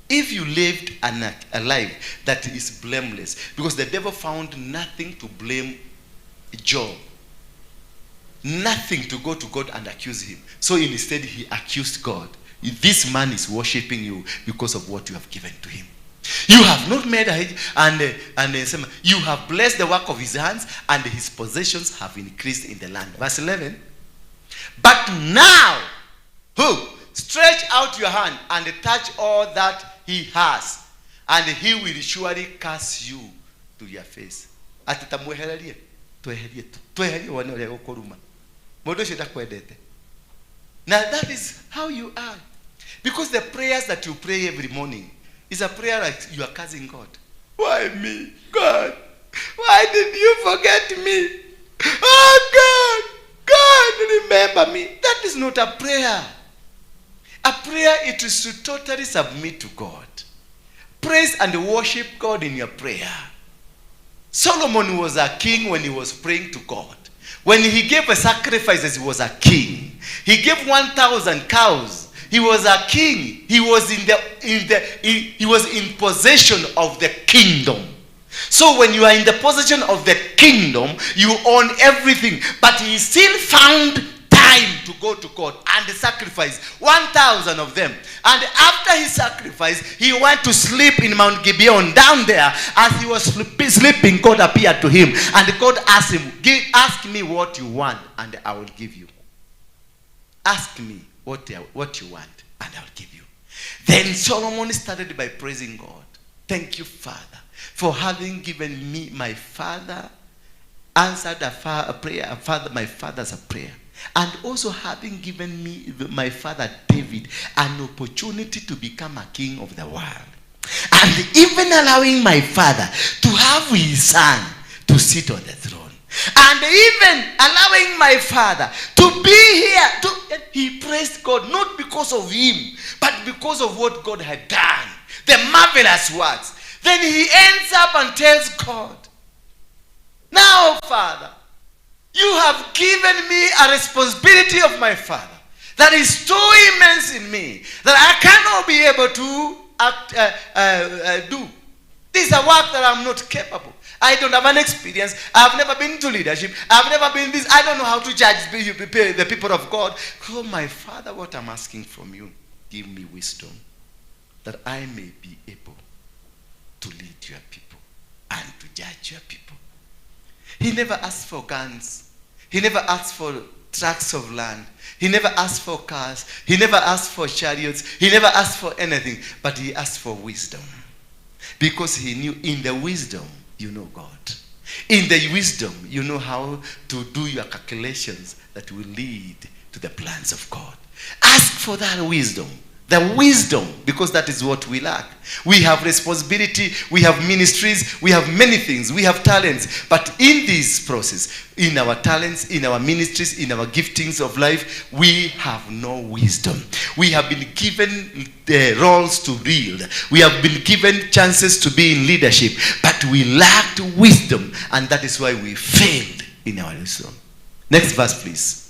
If you lived a life that is blameless, because the devil found nothing to blame Job, nothing to go to God and accuse him. So instead he accused God. This man is worshiping you because of what you have given to him. You have not made a hedge, and you have blessed the work of his hands, and his possessions have increased in the land. Verse 11. But now, who? Stretch out your hand and touch all that he has, and he will surely curse you to your face. Ati tamwehererie, tweherie, tweherie wone uria gukuruma. Mundu ucio ndakwendete. Now that is how you are. Because the prayers that you pray every morning is a prayer like you are cursing God. Why me? God, why did you forget me? Oh God, God, remember me. That is not a prayer. A prayer, it is to totally submit to God. Praise and worship God in your prayer. Solomon was a king when he was praying to God. When he gave a sacrifices, he was a king. He gave 1,000 cows. He was a king. He was he was in possession of the kingdom. So when you are in the possession of the kingdom, you own everything. But he still found time to go to God and sacrifice 1,000 of them. And after he sacrificed, he went to sleep in Mount Gibeon down there. As he was sleeping, God appeared to him. And God asked him, ask me what you want and I will give you. Ask me what you want and I will give you. Then Solomon started by praising God. Thank you, Father, for having given me my father, answered a prayer, father, my father's a prayer. And also having given me, my father David, an opportunity to become a king of the world. And even allowing my father to have his son to sit on the throne. And even allowing my father to be here. He praised God, not because of him, but because of what God had done. The marvelous works. Then he ends up and tells God, now, Father, you have given me a responsibility of my father that is so immense in me that I cannot be able to do. This is a work that I'm not capable. I don't have an experience. I've never been to leadership. I've never been this. I don't know how to judge the people of God. Oh, my Father, what I'm asking from you, give me wisdom that I may be able to lead your people and to judge your people. He never asked for guns. He never asked for tracts of land. He never asked for cars. He never asked for chariots. He never asked for anything. But he asked for wisdom. Because he knew in the wisdom, you know God. In the wisdom, you know how to do your calculations that will lead to the plans of God. Ask for that wisdom. The wisdom, because that is what we lack. We have responsibility, we have ministries, we have many things, we have talents. But in this process, in our talents, in our ministries, in our giftings of life, we have no wisdom. We have been given the roles to lead. We have been given chances to be in leadership. But we lacked wisdom, and that is why we failed in our wisdom. Next verse, please.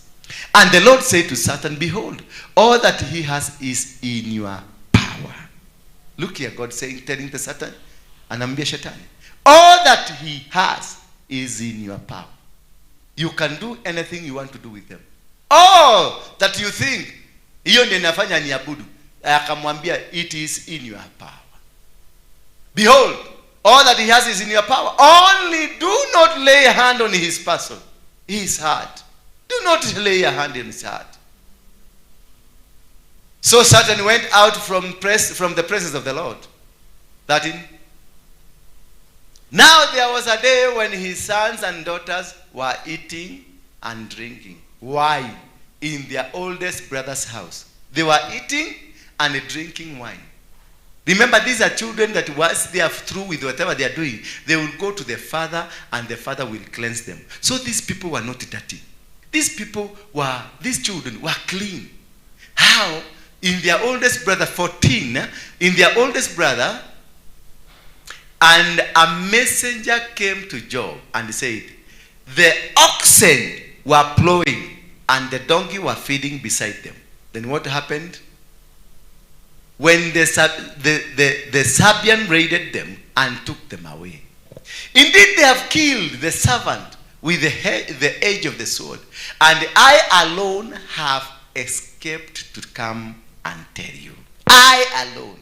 And the Lord said to Satan, behold, all that he has is in your power. Look here, God saying, telling the Satan, anaambia shetani, all that he has is in your power. You can do anything you want to do with them. All that you think, hiyo ndio inafanya niabudu. Akamwambia, it is in your power. Behold, all that he has is in your power. Only do not lay a hand on his person, his heart. Do not lay a hand in his heart. So Satan went out from the presence of the Lord. 13. Now there was a day when his sons and daughters were eating and drinking wine in their oldest brother's house. They were eating and drinking wine. Remember, these are children that once they are through with whatever they are doing, they will go to the father and the father will cleanse them. So these people were not dirty. These children were clean. How? In their oldest brother, 14, in their oldest brother, and a messenger came to Job and said, the oxen were plowing and the donkey were feeding beside them. Then what happened? When the Sabean raided them and took them away. Indeed, they have killed the servant with the edge of the sword, and I alone have escaped to come and tell you. I alone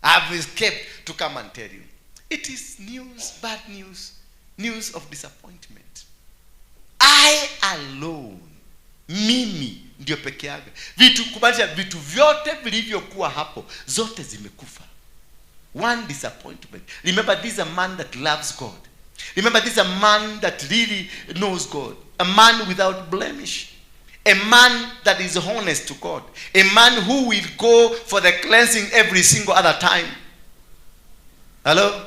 have escaped to come and tell you. It is news, bad news, news of disappointment. I alone, mimi ndio peke yake. Vitu kumaanisha vitu vyote vilivyokuwa hapo zote zimekufa. One disappointment. Remember, this is a man that loves God. Remember, this is a man that really knows God. A man without blemish. A man that is honest to God. A man who will go for the cleansing every single other time. Hello?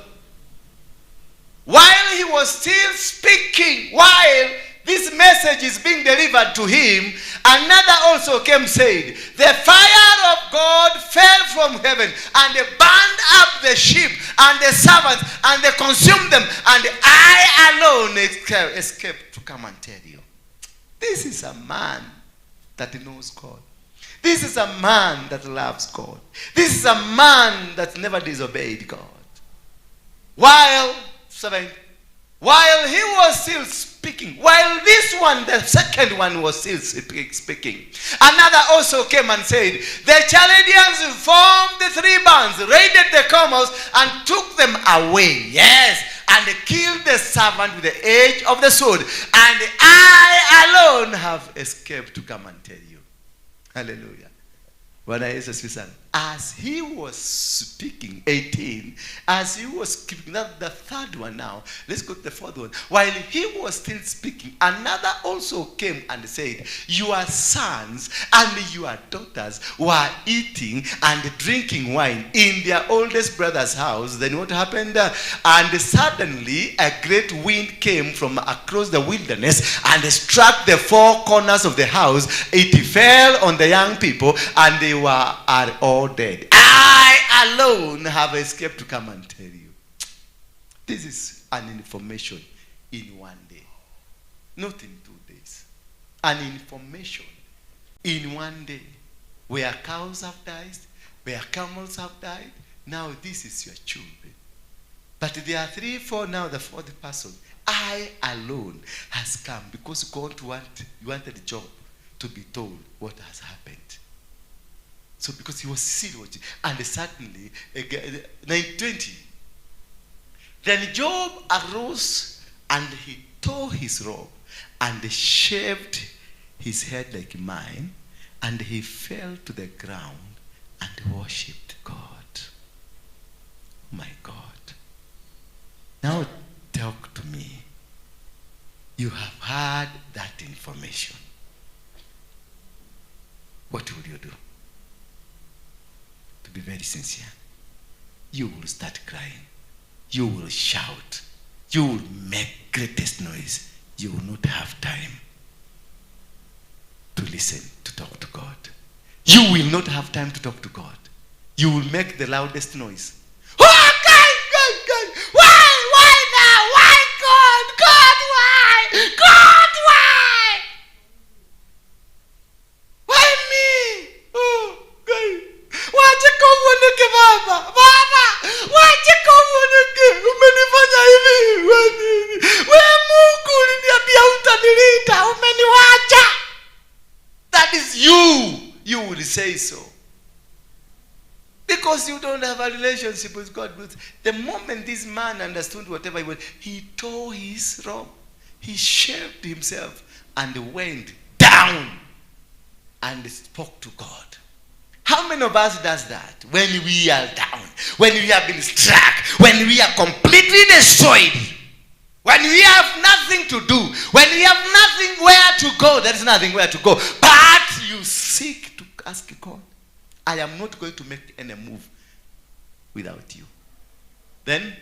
While he was still speaking, while this message is being delivered to him, another also came, said, the fire of God fell from heaven and burned up the sheep and the servants and they consumed them, and I alone escaped to come and tell you. This is a man that knows God. This is a man that loves God. This is a man that never disobeyed God. While, 7, while he was still speaking, while this one, the second one, was still speaking, another also came and said, the Chaldeans formed the three bands, raided the camels, and took them away. Yes, and killed the servant with the edge of the sword. And I alone have escaped to come and tell you. Hallelujah. Bwana Yesu asifiwe sana. As he was speaking, 18, as he was speaking, that the third one now, let's go to the fourth one. While he was still speaking, another also came and said, your sons and your daughters were eating and drinking wine in their oldest brother's house. Then what happened? And suddenly a great wind came from across the wilderness and struck the four corners of the house. It fell on the young people and they were are all dead. I alone have escaped to come and tell you. This is an information in one day, not in 2 days. An information in one day. Where cows have died, where camels have died, now this is your children. But there are 3, 4 now, the fourth person. I alone has come because God wanted Job to be told what has happened. So because he was serious, and suddenly, again, 9:20. Then Job arose and he tore his robe and shaved his head like mine, and he fell to the ground and worshipped God. My God. Now talk to me. You have heard that information. What will you do? To be very sincere, you will start crying. You will shout. You will make greatest noise. You will not have time to listen, to talk to God. You will not have time to talk to God. You will make the loudest noise. Oh, God, God, God. Why? Why now? Why, God? God, why? God, why? Why me? Oh, God. Wacha kuoneke baba. Baba, wacha kuoneke. Umenifanya hivi. We Mungu uliniambia utanilinda, umeniwacha. That is you. You will say so. Because you don't have a relationship with God. The moment this man understood whatever he was, he tore his robe. He shaved himself and went down and spoke to God. How many of us does that? When we are down, when we have been struck, when we are completely destroyed, when we have nothing to do, when we have nothing where to go, there is nothing where to go. But you seek to ask God, I am not going to make any move without you. Then,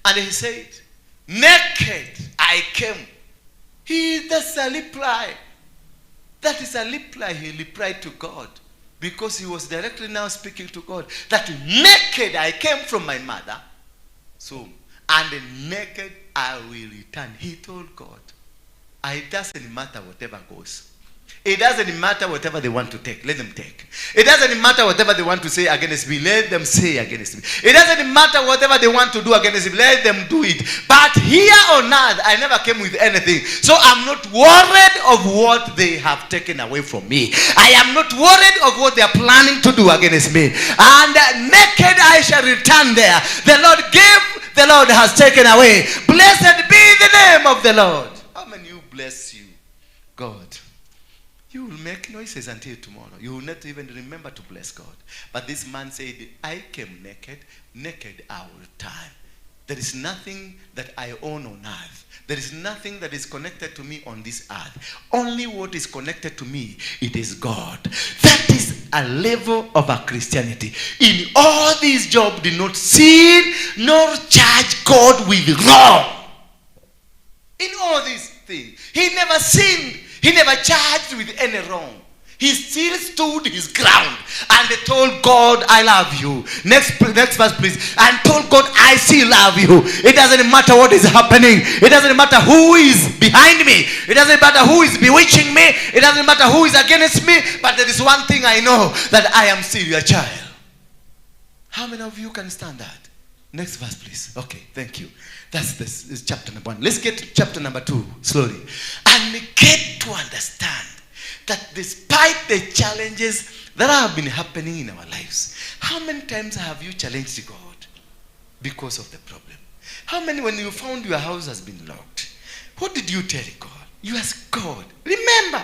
and he said, naked I came. That's a reply. That is a reply he replied to God. Because he was directly now speaking to God. That naked I came from my mother. So, and naked I will return. He told God, it doesn't matter whatever goes. It doesn't matter whatever they want to take. Let them take. It doesn't matter whatever they want to say against me. Let them say against me. It doesn't matter whatever they want to do against me. Let them do it. But here on earth, I never came with anything. So I'm not worried of what they have taken away from me. I am not worried of what they are planning to do against me. And naked I shall return there. The Lord gave, the Lord has taken away. Blessed be the name of the Lord. How many you bless you, God? You will make noises until tomorrow. You will not even remember to bless God. But this man said, I came naked, naked I will return. There is nothing that I own on earth. There is nothing that is connected to me on this earth. Only what is connected to me, it is God. That is a level of a Christianity. In all these Job did not sin nor charge God with wrong. In all these things, he never sinned. He never charged with any wrong. He still stood his ground and told God, I love you. Next verse, please. And told God, I still love you. It doesn't matter what is happening. It doesn't matter who is behind me. It doesn't matter who is bewitching me. It doesn't matter who is against me. But there is one thing I know, that I am still your child. How many of you can stand that? Next verse, please. Okay, thank you. That's this is chapter number 1. Let's get to chapter number 2 slowly. And get to understand that despite the challenges that have been happening in our lives, how many times have you challenged God because of the problem? How many, when you found your house has been locked, what did you tell God? You asked God, remember,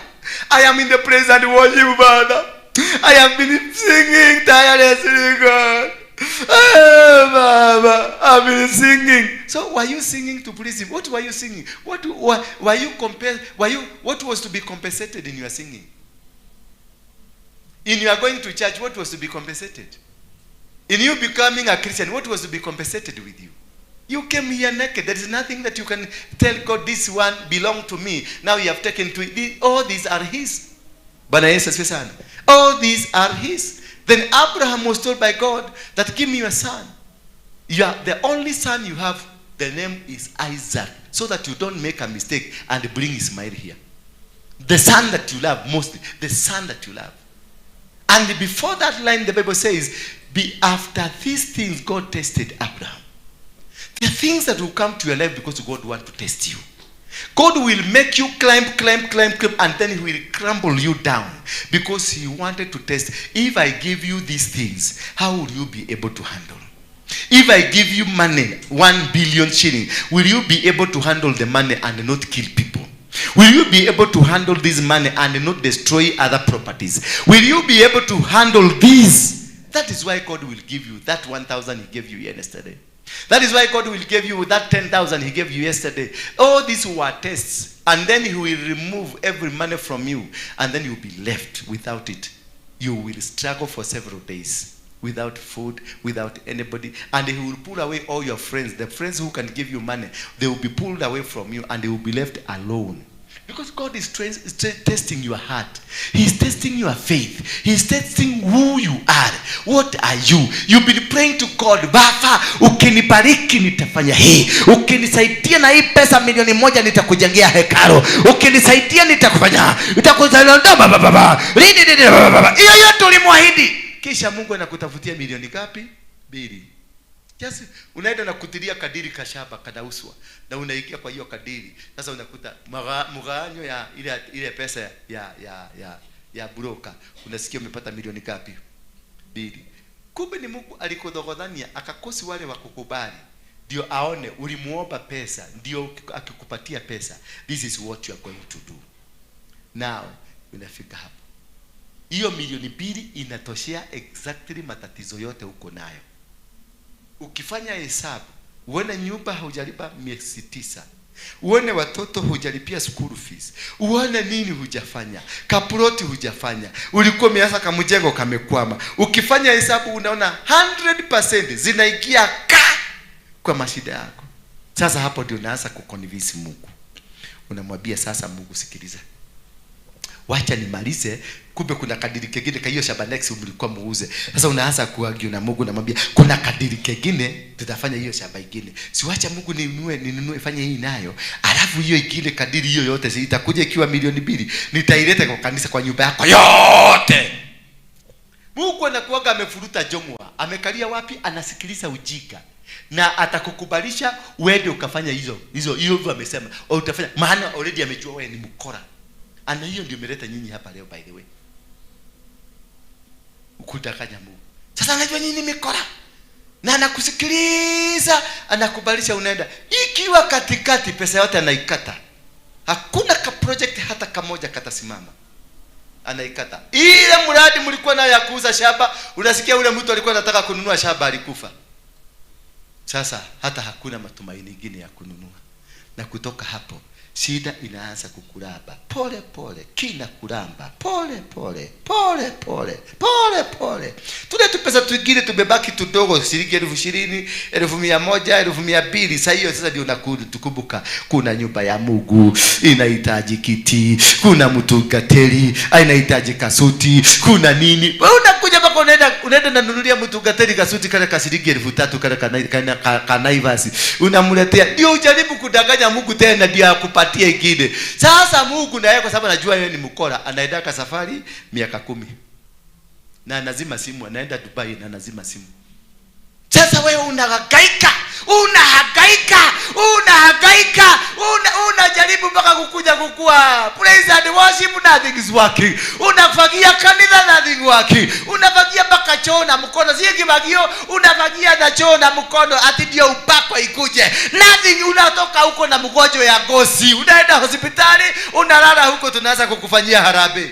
I am in the praise and worship, Father. I have been singing tirelessly, God. Oh, Baba, I've been singing. So were you singing to please him? What were you singing? What were you compared? Were you, what was to be compensated in your singing? In your going to church, what was to be compensated? In you becoming a Christian, what was to be compensated with you? You came here naked. There is nothing that you can tell God, this one belonged to me. Now you have taken to it. All these are his. Bwana Yesu asifiwe sana. All these are his. Then Abraham was told by God that give me your son. You are the only son you have. The name is Isaac. So that you don't make a mistake and bring Ismail here. The son that you love mostly. The son that you love. And before that line, the Bible says, be after these things God tested Abraham. The things that will come to your life because God wants to test you. God will make you climb, climb, climb, climb, and then he will crumble you down because he wanted to test. If I give you these things, how will you be able to handle? If I give you money, 1 billion shilling, will you be able to handle the money and not kill people? Will you be able to handle this money and not destroy other properties? Will you be able to handle this? That is why God will give you that 1,000 he gave you yesterday. That is why God will give you that 10,000 he gave you yesterday. All these were tests. And then he will remove every money from you. And then you'll be left without it. You will struggle for several days. Without food, without anybody. And he will pull away all your friends. The friends who can give you money, they will be pulled away from you and they will be left alone. Because God is testing your heart. He's testing your faith. He's testing who you are. What are you? You've been praying to God. Baba, ukinibariki nitafanya hii. Ukinisaidia na hii pesa milioni 1 nitakujengea hekalu. Ukinisaidia nitakufanya. Nitakusaidia baba baba. Hiyo yote ulimwahidi. Kisha Mungu anakutafutia milioni ngapi? 2. Just unaenda na kutilia kadiri kashaba kadauswa na unaingia kwa hiyo kadiri. Sasa unakuta mgawanyo ya ile pesa ya broker. Unasikia umepata milioni ngapi? 2. Kumbe ni Mungu alikodhogodhania akakosi wale wa kukubali. Ndio aone ulimuomba pesa, ndio akikupatia pesa. This is what you are going to do. Now unafika hapo. Hiyo milioni 2 inatoshea exactly matatizo yote uko nayo. Ukifanya hesabu, uone nyumba hujalipa miezi 9. Uone watoto hujalipia school fees. Uone nini hujafanya. Kaploti hujafanya. Ulikuwa umeanza kamjengo kamekwama. Ukifanya hesabu unaona 100% zinaingia kwa mashida yako. Sasa hapo ndio unaanza kuconvince Mungu. Unamwambia sasa Mungu sikiliza. Wacha nimalize, kumbe kuna kadiri kengine ka hiyo shamba next mlikuwa muuze. Sasa unaanza kuargue na Mungu, unamwambia kuna kadiri kengine tutafanya hiyo shamba ingine. Si wacha Mungu ninunue fanye hii nayo. Alafu hiyo ingine kadiri hiyo yote si itakuja ikiwa milioni 2. Nitaileta kwa kanisa kwa nyumba yako yote. Mungu anakuaga amefuruta jongwa. Amekalia wapi? Anasikiliza ujika. Na atakukubalisha uende ukafanya hizo. Hizo hiyo amesema. Au utafanya maana already amejua wewe ni mkora. Ana hiyo ndio imeleta nyinyi hapa leo by the way. Ukudanganya Mungu. Sasa anajua nyinyi ni mikora. Na anakusikiliza, anakubalisha unaenda. Ikiwa katikati pesa yote anaikata. Hakuna ka project hata kamoja katasimama. Anaikata. Ile mradi mlikuwa nayo ya kuuza shamba, unasikia ule mtu alikuwa anataka kununua shamba alikufa. Sasa hata hakuna matumaini mengine ya kununua. Na kutoka hapo Shida inaanza kukuramba pole pole, kina kuramba pole pole pole pole pole pole. Tule tupesa twingine tumebaki tudogo, shilingi 20,000, 100,000, 200,000. Sasa hiyo sasa ndio unakumbuka kuna nyumba ya Mungu inahitaji kiti, kuna mtungateri inahitaji kasuti, kuna nini. Wewe unakuja mpaka unaenda nanunulia mtungateri kasuti kale ka shilingi 3,000 kale ka Naivas, unamletea. Ndio ujaribu kudanganya Mungu tena ndio akupatie ingine. Sasa Mungu na yeye kwa sababu anajua yeye ni mkora, anaenda safari miaka 10. Na anazima simu, anaenda Dubai na anazima simu. Sasa wewe unahangaika, unahangaika, unahangaika, unajaribu mpaka kukuja kukua. Praise and worship, nothing is working. Unafagia kanisa, nothing working. Unafagia mpaka choo na mkono, sio kibagio, unafagia na choo na mkono ati ndio upako ikuje. Nothing, unatoka huko na mgonjwa ya ngozi. Unaenda hospitali, unalala huko, tunaanza kukufanyia harambee.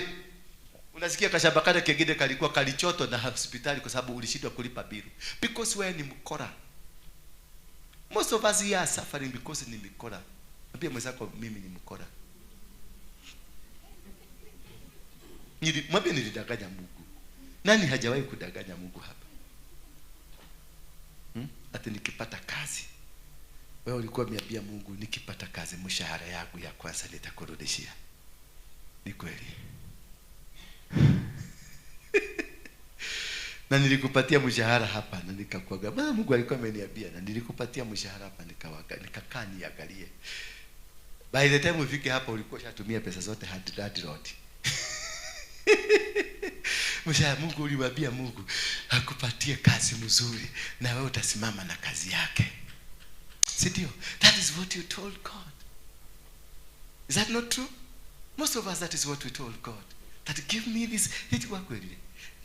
Unasikia kashamba kale kengine kalikuwa kalichoto na hospitali kwa sababu ulishindwa kulipa bill. Because wewe ni mkora. Most of us here are suffering because ni mkora. Mwambie mwenzako mimi ni mkora. Mwambie nilidanganya Mungu. Nani hajawahi kudanganya Mungu hapa? Ati nikipata kazi. Wewe ulikuwa umeambia Mungu nikipata kazi mshahara yangu ya kwanza nitakurudishia. Ni kweli. Na nilikupatia mshahara hapa na nikakuaga. Bwana Mungu alikuwa ameniambia na nilikupatia mshahara hapa nikawaga, nikakaa niangalie. By the time ufike hapa ulikuwa ushatumia pesa zote hadi road. Mshahara Mungu uliwaambia Mungu akupatie kazi mzuri na wewe utasimama na kazi yake. Si ndio? That is what you told God. Is that not true? Most of us, that is what we told God. That give me this. Kweli.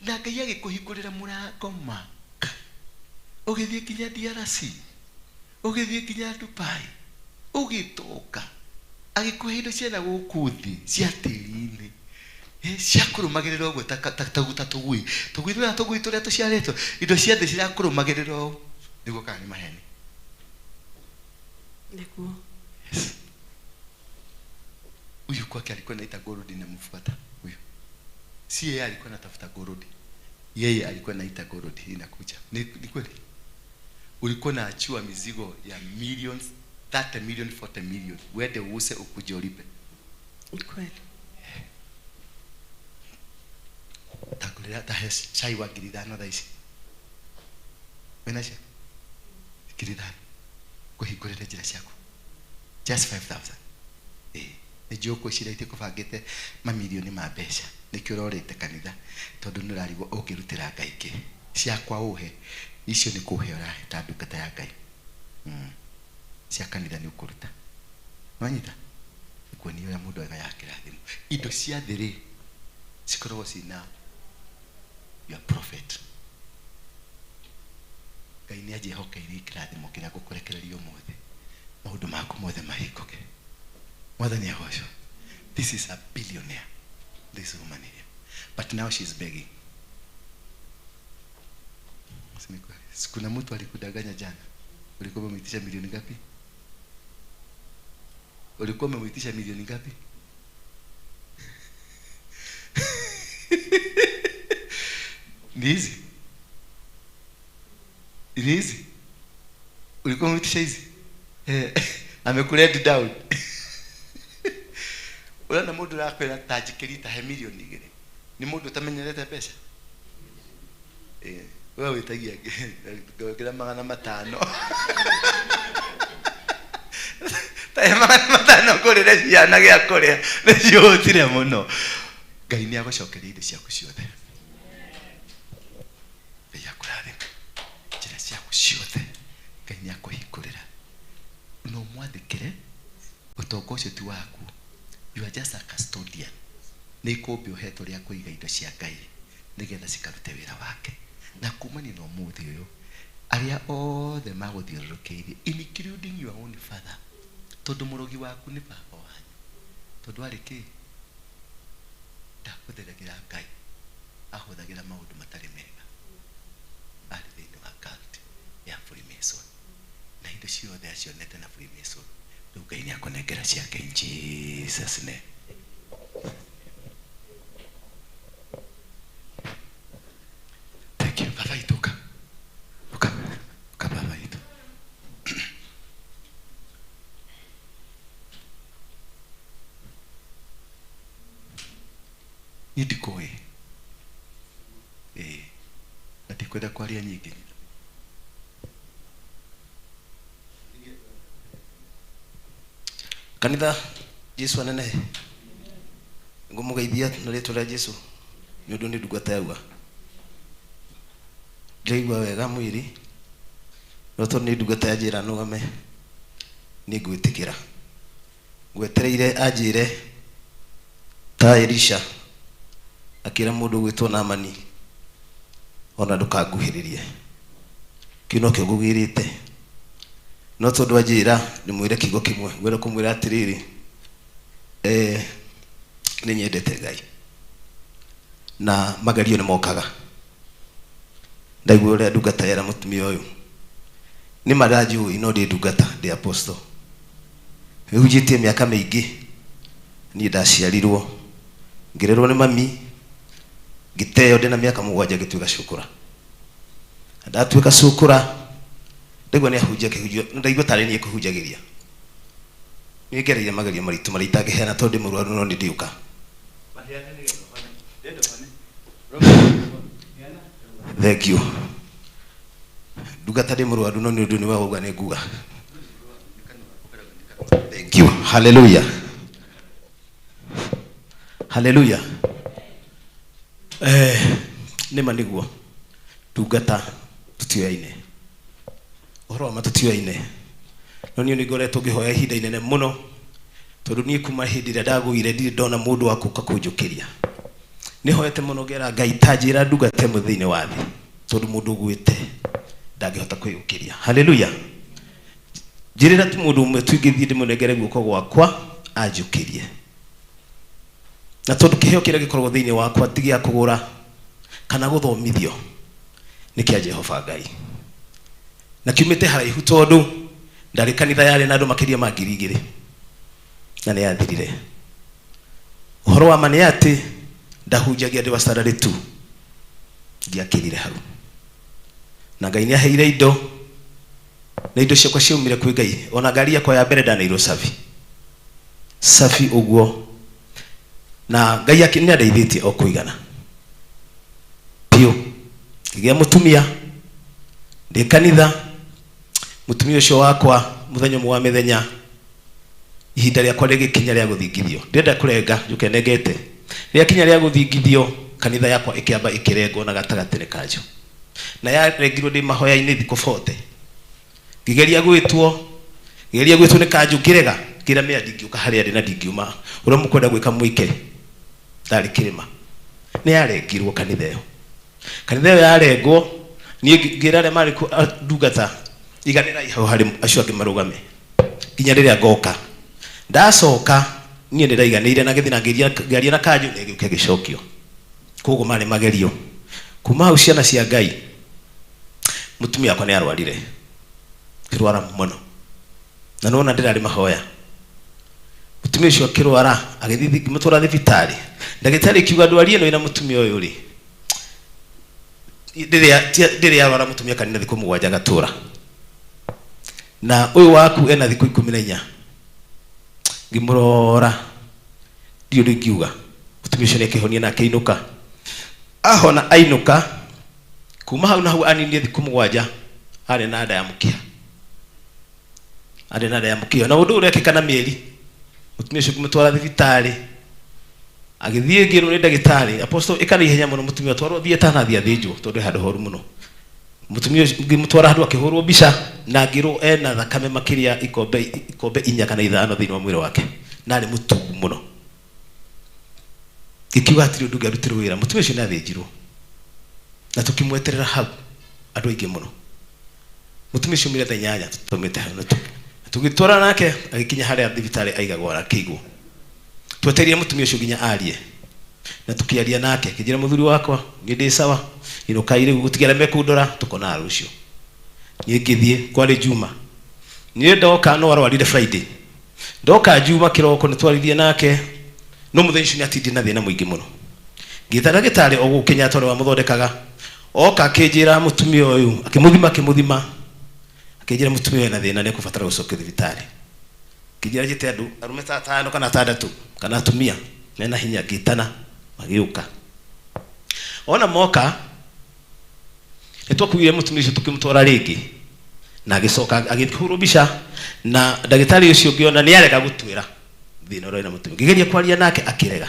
Na Ngai agĩkũhingũrĩra mũrango ma. Ũgĩthiĩ nginya DRC. Ũgĩthiĩ nginya Dubai. Ũgĩtoka. Agĩkũhe indo ciana gũkũ thĩ cia tĩri-inĩ. Cia kũrũmagĩrĩra ũguo ta tũgui. Tũgui tũrĩa tũgui tũrĩa tũciarĩtwo. Indo cia thĩ cirakũrũmagĩrĩra ũũ. Nĩguo kana nĩ maheni? Nĩguo. Yes. Huyu kwake alikuwa anaita gold inamfuata. Huyu. Si yeye alikuwa anatafuta gold. Yeye alikuwa anaita gold inakuja. Ni kweli? Ulikuwa unaachiwa mizigo ya millions, 30 million, 40 million. Wende uuse ukuje ulipe. Ni kweli. Takulera tahe chai wa 5,000 thaa ici. Wena cia? 5,000. Kũhingũrĩra njĩra ciaku. Just 5,000. Nĩ njũĩ ũkwĩciragia kũbangĩte mamirioni ma mbeca. Nĩkĩo ũrorĩte kanitha tondũ nĩ ũrarigwo ũngĩrutĩra Ngai kĩ. Ciakwa ũhe, icio nĩ kũhe ũrahe ta ndungata ya Ngai. Cia kanitha nĩ ũkũruta. Nĩwanyita? Nĩkuonia ũrĩa mũndũ agayaga kĩrathimo. Indo cia thĩ rĩ, cikoragwo ciĩna your prophet. Ngai nĩ anjĩhokeire kĩrathimo kĩrĩa ngũkũrekereria ũmũthĩ. Maũndũ maku mothe mahingũke. Mwathani agocwo. This is a billionaire, this woman here. But now she's begging. Kuna mtu alikudanganya jana. Ulikuwa umemwitisha milioni ngapi? Ulikuwa umemwitisha milioni ngapi? Ni hizi? Ni hizi? Ulikuwa umemwitisha hizi? Amekulet down. Urona mundu urakwira ta njikiri he milioni 2. Ni mundu utamenyerete mbeca. Wewe witagia ngira 500. Ta 500 ngurire ciana gĩa kũrĩa nĩciũhũtire mũno. Ngai nĩ agũcokeria indo ciaku ciothe. Ngai akũrathime njĩra ciaku ciothe. Ngai nĩ akũhingũrĩra. No mwathĩkĩre ũtonga ũcio ti waku. You are just a custodian. Nĩ ikũmbĩ ũhetwo rĩa kũiga indo cia Ngai nĩgetha cikarute wĩra wake. Na kumania na ũmũthĩ ũyũ arĩa othe magũthiũrũrũkĩirie, including your own father, tondũ mũrogi waku nĩ baba wanyu, tondũ arĩ kĩ ndahũthagĩra Ngai, ahũthagĩra maũndũ matarĩ mega, arĩ thĩinĩ wa cult ya Freemason na indo ciothe acionete na Freemason Rĩu Ngai nĩ akũnengera ciake in Jesus name. Thank you. Baba itũ ũka. Ũka. Ũka baba itũ. Niĩ ndikũĩ. Ĩĩ. Na ndikwenda kwaria nyingĩ. Kanitha Jesu anenehe. Ngũmũgeithia na rĩtwa rĩa Jesu nĩ ũndũ nĩ ndungata yaua. Ndĩraigua wega mwĩrĩ no tondũ nĩ ndungata yanjĩra nũgame nĩ ngwĩtĩkĩra. Ngwetereire anjĩre ta Elisha akĩra mũndũ ũgwĩtwo Naamani ona ndũkanguhĩrĩrie. Kĩu nokĩo ngũgĩrĩte. No tondũ anjĩra ndĩmwĩre kiugo kĩmwe, ngwenda kũmwĩra atĩrĩrĩ, nĩ nyendete Ngai na magerio nĩ mokaga. Ndaigua ũrĩa ndungata yera mũtumia ũyũ nĩ ma ndanjũĩ no ndĩ ndungata, ndĩ apostle. Hunjĩtie mĩaka mĩingĩ. Niĩ ndaciarirwo ngĩrerwo nĩ mami, ngĩteo ndĩna mĩaka 7 ngĩtuĩka cukura. Ndatuĩka cukura ndaigua nĩ ahunjia kĩhunjio, ndaigua tarĩ niĩ kũhunjagĩria. Nĩ ngereire magerio maritũ marĩa itangĩheana tondũ ndĩ mũrwaru no nĩ ndiũka. Thank you. Ndungata ndĩ mũrwaru no nĩ ũndũ nĩ wauga nĩ nguga. Thank you. Hallelujah. Hallelujah. Nĩ ma nĩguo ndungata tũtioyaine. Ũhoro wa ma tũtioyaine. No niĩ nĩ ngoretwo ngĩhoya ihinda inene mũno tondũ niĩ kuma hĩndĩ ĩrĩa ndagũire ndirĩ ndona mũndũ wa gũka kũnjũkĩria. Nĩ hoete mũno ngera Ngai ta njĩra ndungata ĩmwe thĩinĩ wa thĩ tondũ mũndũ ũgwĩte ndangĩhota kwĩyũkĩria. Hallelujah. Njĩrĩra tu mũndũ ũmwe tu ingĩthiĩ ndĩmũnengere guoko gwakwa anjũkĩrie. Na tondũ kĩheo kĩrĩa gĩkoragwo thĩinĩ wakwa ti gĩa kũgũra kana gũthomithio, nĩ kĩa Jehova Ngai. Na kiumĩte haraihu tondũ ndarĩ kanitha yarĩ na andũ makĩria ma 2000 na nĩ yathirire. Ũhoro wa ma nĩ atĩ ndahunjagia ndĩ wa standard 2, ndiakĩrire hau. Na Ngai nĩ aheire indo, na indo ciakwa ciaumire kwĩ Ngai. Ona ngari yakwa ya mbere ndaneirwo cabi cabi ũguo, na Ngai nĩ andeithĩtie o kũigana biũ. Ngĩgĩa mũtumia ndĩ kanitha, mũtumia ũcio wakwa mũthenya ũmwe wa mĩthenya ihinda rĩakwa rĩgĩkinya rĩa gũthingithio. Ndĩrenda kũrenga njũke nengete. Rĩakinya rĩa gũthingithio, kanitha yakwa ĩkĩamba ĩkĩrengwo na gatagatĩ nĩ kanjũ. Na yarengirwo ndĩ mahoya-inĩ thikũ 40. Ngĩgeria gwĩtwo, ngĩgeria gwĩtwo nĩ kanjũ ngĩrega, ngĩra mĩa ndingĩũka harĩa ndĩ na ndingiuma. Ũrĩa mũkwenda gwĩka mwĩke. Ndarĩ kĩrĩma. Nĩ yarengirwo kanitha ĩyo. Kanitha ĩyo yarengwo, niĩ ngĩra arĩa marĩ kuo, ndungata, iganĩrai hau harĩ acio angĩ marũgame nginya rĩrĩa ngoka. Ndacoka niĩ nĩndaiganĩire na ngĩthiĩ na ngĩaria na kanjũ na ĩgĩũka ĩgĩcokio. Koguo marĩ magerio. Kuma hau ciana cia Ngai, mũtumia wakwa nĩ arwarire, akĩrwara mũno. Na nĩwona ndĩrarĩ mahoya. Mũtumia ũcio akĩrwara, agĩthiĩ ngĩmũtwara thibitarĩ. Ndagĩtarĩ akiuga ndwari ĩno ĩna mũtumia ũyũ rĩ, ndĩrĩ yarwara mũtumia kanitha thikũ 7 agatũra. Na ũyũ waku ena thikũ 14. Ngĩmũrora, ndiũ ũndũ ingiuga. Mũtumia ũcio nĩakĩhonia na akĩinũka. Ahona ainũka, kuma hau na hau aninire thikũ 7, arĩ na nda ya mũkiha. Arĩ na nda ya mũkiha. Na ũndũ ũyũ ũrekĩka na mĩeri. Mũtumia ũcio ngĩmũtwara thibitarĩ, agĩthiĩ ngĩrwo nĩ ndagĩtarĩ, Apostle, ĩka na ihenya mũno mũtumia atwarwo theatre na athiĩ athĩnjwo tondũ he handũ horu mũno. Mũtumia ũcio ngĩmũtwara handũ akĩhũrwo mbica na ngĩrwo ena thakame makĩria ikombe 4 kana 5 thĩinĩ wa mwĩrĩ wake, na arĩ mũtungu mũno. Ngĩkiuga hatirĩ ũndũ ũngĩarutirwo wĩra. Mũtumia ũcio nĩ athĩnjirwo na tũkĩmweterera hau andũ aingĩ mũno. Mũtumia ũcio aumire thaa 8 tũtũmĩte hau na tũgĩtwarana nake agĩkinya harĩa thibitarĩ aigagwo akĩigwo. Twetereire mũtumia ũcio nginya arie na tũkĩaria nake, akĩnjĩra mũthuri wakwa niĩ ndĩ sawa, inũkai rĩu gũtigĩ arĩa mekũndora, tũkonaga rũciũ. Niĩ ngĩthiĩ, kwarĩ Juma. Niĩ ndoka no arwarire Friday. Ndoka Juma kiroko nĩ twaririe nake no mũthenya ũcio nĩ atindire na thĩna mũingĩ mũno. Ngĩta ndagĩtarĩ o gũkũ Kenyatta ũrĩa wamũthondekaga oka akĩnjĩra mũtumia ũyũ akĩmũthima akĩnjĩra mũtumia ũyũ ena thĩna nĩ ekũbatara gũcokio thibitarĩ. Ngĩnjĩra njĩte andũ arũme ta atano kana atandatũ kana atumia mena hinya, ngĩtana magĩũka. Ona moka nĩ twakuire mũtumia ũcio tũkĩmũtwara rĩngĩ na agĩcoka agĩhũrwo mbica na ndagĩtarĩ ũcio ngĩona nĩ arega gũtwĩra thĩna ũrĩa wĩna mũtumia. Ngĩgeria kwaria nake akĩrega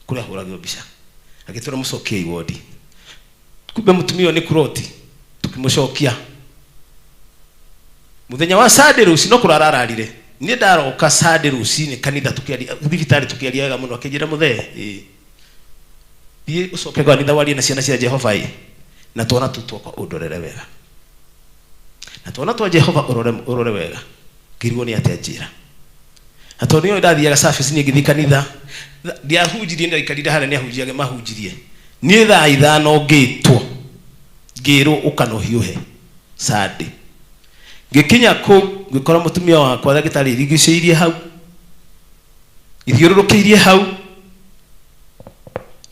kũrĩa ahũragĩrwo mbica, agĩtwĩra mũcokiei wodi. Kumbe mũtumia ũyũ nĩ kuroti, tũkĩmũcokia mũthenya wa Sunday rũcinĩ no kũrara ararire. Niĩ ndaroka Sunday rũcinĩ kanitha tũkĩaria thibitarĩ tũkĩaria wega mũno, akĩnjĩra mũthee ĩĩ thiĩ ũcoke kanitha warie na ciana cia Jehova ĩ na twana tũu twakwa ũndorere wega, na twana twa Jehova ũrore wega. Ngĩrigwo nĩ atĩa njĩra, na tondũ nĩyo ndathiaga service niĩ ngĩthiĩ kanitha ndiahunjirie, ndaikarire harĩa nĩ ahunjia angĩ mahunjirie. Niĩ thaa 5 ngĩtwo ngĩrwo ũka na ũhiũhe Sunday. Ngĩkinya kũu ngĩkora mũtumia wakwa ndagĩtarĩ irigicĩirie hau, ithiũrũrũkĩirie hau,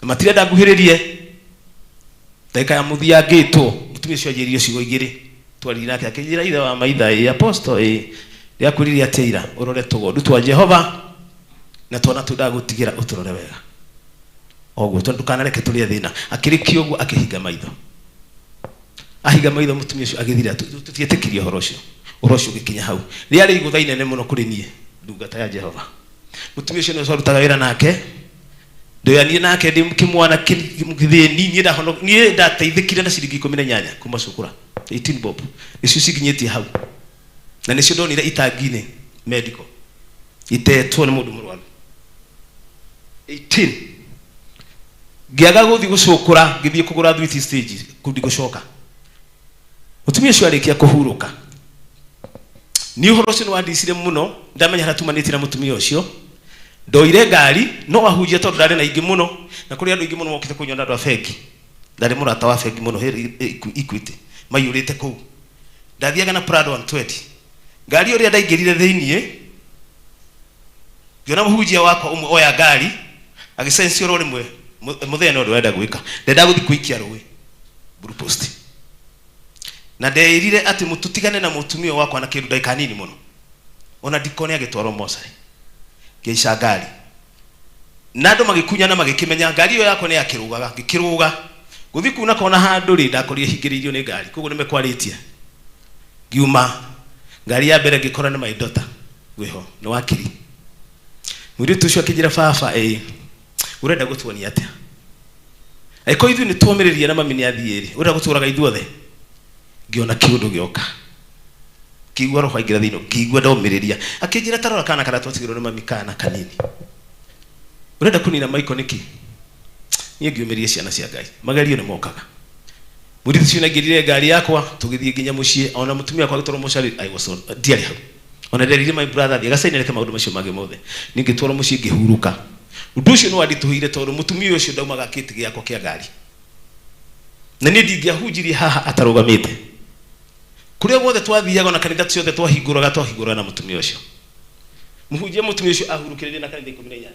na matirenda nguhĩrĩrie. Ndagĩka ya mũthia ngĩtwo, mũtumia ũcio anjĩrire ciugo igĩrĩ twaririe nake, akĩnjĩra ithe wa maitha ĩ apostle ĩ ndĩrakwĩrire atĩa ira ũrore tũgondu twa Jehova na twana tũu ndagũtigĩra ũtũrore wega oguo tondũ ndũkanareke tũrĩe thĩna. Akĩrĩkia ũguo akĩhinga maitho, ahinga maitho mũtumia ũcio agĩthira. Tũtietĩkirie ũhoro ũcio, ũhoro ũcio ũgĩkinya hau. Rĩarĩ igũtha inene mũno kũrĩ niĩ ndungata ya Jehova. Mũtumia ũcio nĩwe twarutaga wĩra nake, ndoyanire nake ndĩ kĩmwana kĩthĩni. Niĩ ndateithĩkire na ciringi 18 kuma cukura 18 bob, nĩcio cikinyĩtie hau, na nĩcio ndonire itangi-inĩ medical itetwo nĩ mũndũ mũrwaru 18. Ngĩaga gũthiĩ gũcũkũra, ngĩthiĩ kũgũra thwiti stage kũu ndigũcoka. Mũtumia ũcio arĩkia kũhurũka, niĩ ũhoro ũcio nĩ wandicire mũno. Ndamenya harĩa tumanĩtie na mũtumia ũcio. Ndoire ngari no ahunjia tondũ ndarĩ na aingĩ mũno, na kũrĩ andũ aingĩ mũno mokĩte kũnyona andũ a bengi. Ndarĩ mũrata wa bengi mũno Equity, maiyũrĩte kũu. Ndathiaga na Prado 120. Ngari ĩyo rĩrĩa ndaingĩrire thĩiniĩ, ngĩona mũhunjia wakwa ũmwe oya ngari agĩcencio oro rĩmwe. Mũthenya no ndĩrenda gwĩka, ndendaga gũthiĩ kũikia rũĩ Blue Post, na ndeĩrire atĩ mũtũtigane na mũtumia wakwa na kĩndũ ndagĩka nini mũno, ona ndikone agĩtwarwo mocarĩ. Ngĩhaica ngari na andũ magĩkunyana magĩkĩmenya ngari ĩyo yakwa nĩ yakĩrũgaga. Ngĩkĩrũga gũthiĩ kuna kona handũ rĩ, ndakorire hingĩrĩirio nĩ ngari, koguo nĩmekwarĩtie. Ngiuma ngari ya mbere ngĩkora nĩ my daughter wĩho, nĩ wakiri. Mũirĩtu ũcio akĩnjĩra baba ĩ ũrenda gũtuonia atĩa? Angĩkorwo ithuĩ nĩ tuomĩrĩria na mami nĩ athiĩ rĩ, ũrenda gũtũraga ithuothe? Ngĩona kĩũndũ gĩoka, ngĩigua roho aingĩra thĩinĩ, ngĩigua ndomĩrĩria. Akĩnjĩra tarora kana karĩa twatigĩrwo nĩ mami, kana kanini, ũrenda kũnina Michael nĩkĩ? Niĩ ngĩũmĩrĩria ciana cia Ngai, magerio nĩ mokaga. Mũirĩtu ũcio nĩaingĩrire ngari yakwa tũgĩthiĩ nginya mũciĩ, ona mũtumia wakwa agĩtwarwo mocarĩ. I was on, ndiarĩ hau, ona nderire my brother athiĩ agacainĩreke maũndũ macio mangĩ mothe. Niĩ ngĩtwarwo mũciĩ ngĩhurũka. Ũndũ ũcio nĩ wanditũhĩire tondũ mũtumia ũcio ndaumaga kĩtĩ gĩakwa kĩa ngari, na niĩ ndingĩahunjirie haha atarũgamĩte. Kũrĩa guothe twathiaga ona kanitha ciothe twahingũraga na mũtumia ũcio. Mũhunjia mũtumia ũcio ahurũkĩrĩrie na kanitha 18,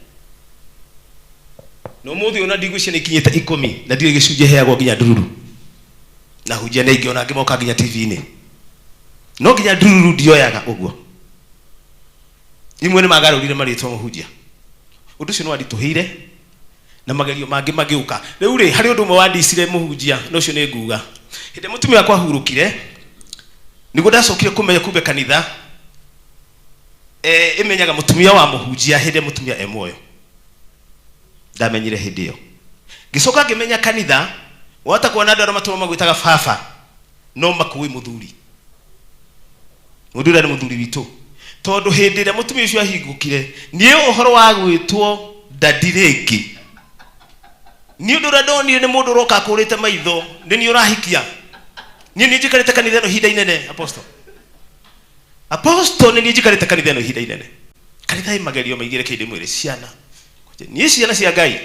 na ũmũthĩ ũyũ na ndigwĩciria nĩ ikinyĩte 10, na ndirĩ gĩcunjĩ heagwo nginya ndururu. Na hunjia nĩ aingĩ ona angĩ moka nginya TV-inĩ, no nginya ndururu ndioyaga ũguo. Imwe nĩ magarũrire marĩtwa mũhunjia. Ũndũ ũcio nĩ wanditũhĩire na magerio mangĩ magĩũka. Rĩu rĩ, harĩ ũndũ ũmwe wandicire mũhunjia, na ũcio nĩ nguga. Hĩndĩ ĩrĩa mũtumia wakwa ahurũkire, nĩguo ndacokire kũmenya kumbe kanitha ĩmenyaga mũtumia wa mũhunjia hĩndĩ ĩrĩa mũtumia e muoyo. Ndamenyire hĩndĩ ĩyo. Ngĩcoka ngĩmenya kanitha wahota kuona andũ arĩa matũra magwĩtaga baba no makũĩ mũthuri. Mũndũ ũrĩa nĩ mũthuri witũ, tondũ hĩndĩ ĩrĩa mũtumia ũcio ahingũkire, niĩ ũhoro wa gwĩtwo dadi rĩngĩ, niĩ ũndũ ũrĩa ndonire nĩ mũndũ ũroka akũrĩte maitho, nĩ niĩ ũrahikia. Niĩ nĩ njikarĩte kanitha ĩno ihinda inene, apostle. Apostle, nĩ niĩ njikarĩte kanitha ĩno ihinda inene. Kanitha ĩ magerio maingĩ, reke ndĩmwĩre ciana. Niĩ ciana cia Ngai,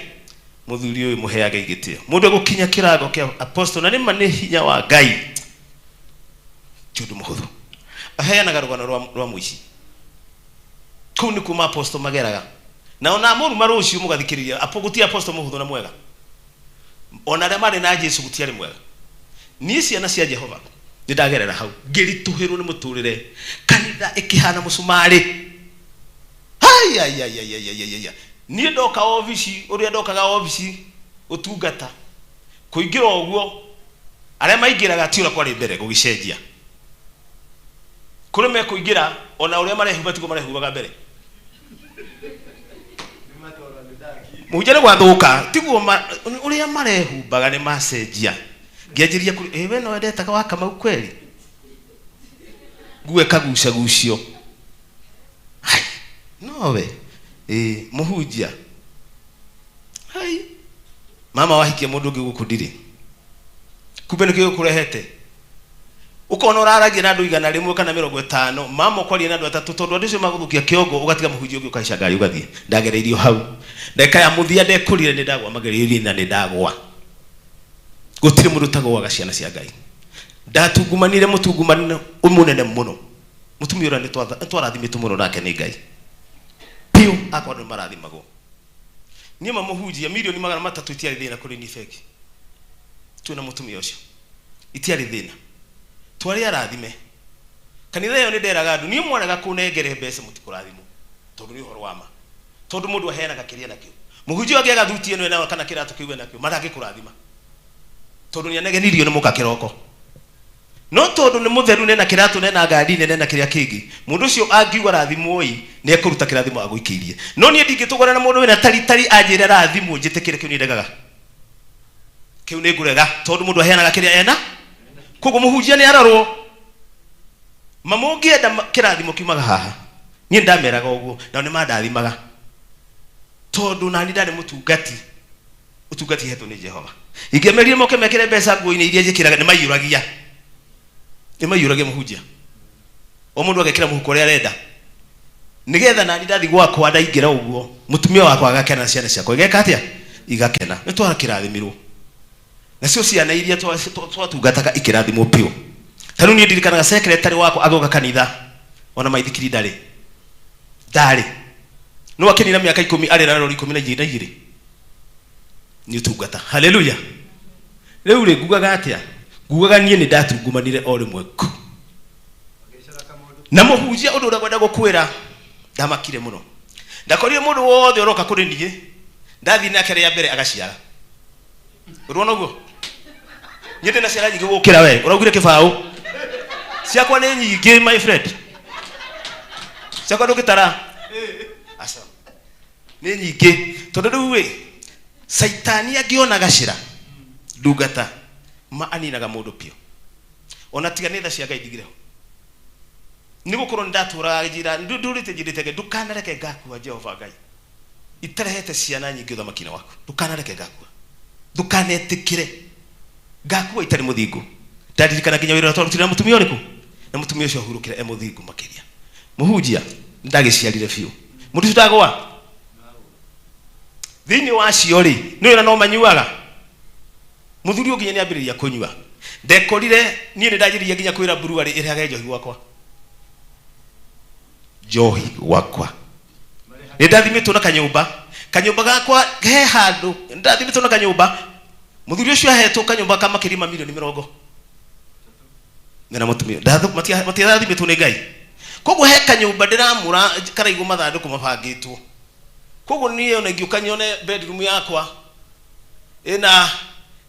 mũthuri ũyũ mũheage gĩtĩo. Mũndũ egũkinya kĩrango kĩa apostle, na nĩma nĩ hinya wa Ngai, ti ũndũ mũhũthũ. Aheanaga rũgano rwa mũici. Kũu nĩkuo maaposto mageraga. Na ona mũruma rũciũ mũgathikĩrĩria apo gũtirĩ aposto mũhũthũ na mwega. Ona arĩa marĩ na Jesu gũtiarĩ mwega. Niĩ ciana cia Jehova nĩ ndagerera hau ngĩritũhĩrwo nĩ mũtũrĩre, kanitha ĩkĩhana mũcumarĩ. Ai ai ai ai ai ai ai. Niĩ ndoka obici, ũrĩa ndokaga obici ũtungata kũingĩra ũguo arĩa maingĩraga ti ũrĩa kwarĩ mbere gũgĩcenjia. Kũrĩ mekũingĩra ona ũrĩa marehumba tiguo marehumbaga mbere. Mũhunjia nĩ gwathũka tiguo ũrĩa marehumbaga nĩ macenjia. Ngĩanjĩrĩria kũrĩ we no wendetaga wa Kamau kweli? Nguo ĩkagucagucio. Hai, nowe. Mũhunjia. Hai. Mama wahikia mũndũ ũngĩ gũkũ ndirĩ. Kumbe nĩkĩo gĩkũrehete. Ũkona ũraragia na andũ 100 kana 50, mama ũkwaria na andũ 3 tondũ andũ acio magũthũkia kĩongo ũgatiga mũhunjia ũngĩ ũkahaica ngari ũgathiĩ. Ndagereirio hau. Ndagĩka ya mũthia ndekũrire nĩ ndagwa magerio-inĩ na nĩ ndagwa. Gũtirĩ mũndũ ũtagũaga ciana cia Ngai. Ndatungumanire mũtungumano mũnene mũno. Mũtumia ũrĩa nĩ twarathimĩtwo mũno nake nĩ Ngai. Biũ akwa andũ nĩ marathimagwo. Niĩ mamũhunjia milioni 300 itiarĩ thĩna kũrĩ niĩ bengi. Twĩna mũtumia ũcio. Itiarĩ thĩna. Twarĩ arathime. Kanitha ĩyo nĩ nderaga andũ, niĩ mwarega kũnengere mbeca mũtikũrathimwo. Tondũ nĩ ũhoro wa ma. Tondũ mũndũ aheanaga kĩrĩa nakĩo. Mũhunjia ũngĩ agathutia ĩno ena kana kĩratũ kĩu enakĩo, matangĩkũrathima. Tondũ nĩ anegenirio nĩ mũka kĩroko. No tondũ nĩ mũtheru nena kĩratũ nena ngari nene na kĩrĩa kĩngĩ, mũndũ ũcio angiuga rathimwo ĩ, nĩ ekũruta kĩrathimo agũikĩirie. No niĩ ndingĩtũgwana na mũndũ wĩna taritari anjĩre rathimwo njĩtĩkĩre kĩu nĩ ndegaga. Kĩu nĩ ngũrega tondũ mũndũ aheanaga kĩrĩa ena. Koguo mũhunjia nĩ arorwo. Ma mũngĩenda kĩrathimo kiumaga haha. Niĩ ndameraga ũguo nao nĩ mandathimaga. Tondũ nani ndarĩ mũtungati. Ũtungati hetwo nĩ Jehova. Ingĩamerire moke mekĩre mbeca nguo-inĩ iria njĩkĩraga nĩ maiyũragia. Nĩ maiyũragia mũhunjia. O mũndũ agekĩra mũhuko ũrĩa arenda. Nĩgetha nani ndathi gwakwa ndaingĩra ũguo, mũtumia wakwa agakena na ciana ciakwa igeka atĩa? Igakena. Nĩ twarakĩrathimirwo. Nacio ciana iria twatungataga ikĩrathimwo biũ. Ta rĩu niĩ ndirikanaga secretary wakwa agĩũka kanitha ona maithikiri ndarĩ. Ndarĩ. No akĩnina mĩaka 10 arĩ na rori 12. Nĩ ũtungata. Hallelujah. Rĩu rĩ ngugaga atĩa? Ngugaga niĩ nĩ ndatungumanire o rĩmwe ku. Na mũhunjia ũndũ ũrĩa ngwenda gũkwĩra ndamakire mũno. Ndakorire mũndũ wothe ũroka kũrĩ niĩ, ndathiĩ nake rĩa mbere agaciara. Ũrona ũguo? Niĩ ndĩna ciana nyingĩ gũkĩra we. Ũraugire kĩbaũ. Ciakwa nĩ nyingĩ my friend. Ciakwa ndũngĩtara. Aca. Nĩ nyingĩ. Tondũ rĩu ĩ, Caitani angĩona gacĩra ndungata ma aninaga mũndũ biũ. Ona tiga nĩ tha cia Ngai ndigire ho. Nĩ gũkorwo nĩ ndatũraga njĩra, ndũrĩte njĩrĩte Ngai, ndũkanareke ngakua Jehova Ngai. Itarehete ciana nyingĩ ũthamaki-inĩ waku. Ndũkanareke ngakua. Ndũkanetĩkĩre ngakua itarĩ mũthingu. Ndaririkana nginya wĩra ũrĩa twarutire na mũtumia ũrĩkũ? Na mũtumia ũcio ahurũkire e mũthingu makĩria. Mũhunjia ndagĩciarire biũ. Mũndũ ũcio ndagũa. Thĩinĩ wa acio rĩ, nĩ wĩra no manyuaga. Mũthuri ũyũ nginya nĩambĩrĩria kũnyua. Ndekorire niĩ nĩ ndanjĩrĩria nginya kwĩra brewery ĩrehage njohi gwakwa. Njohi gwakwa. Nĩ ndathimĩtwo na kanyũmba. Kanyũmba gakwa he handũ, nĩ ndathimĩtwo na kanyũmba. Mũthuri ũcio ahetwo kanyũmba ka makĩria ma milioni 30. Mena mũtumia. Matiathimĩtwo nĩ Ngai. Koguo he kanyũmba ndĩramũra karaigwo mathandũkũ mabangĩtwo. Koguo niĩ ona ingĩũka nyone bedroom yakwa ĩna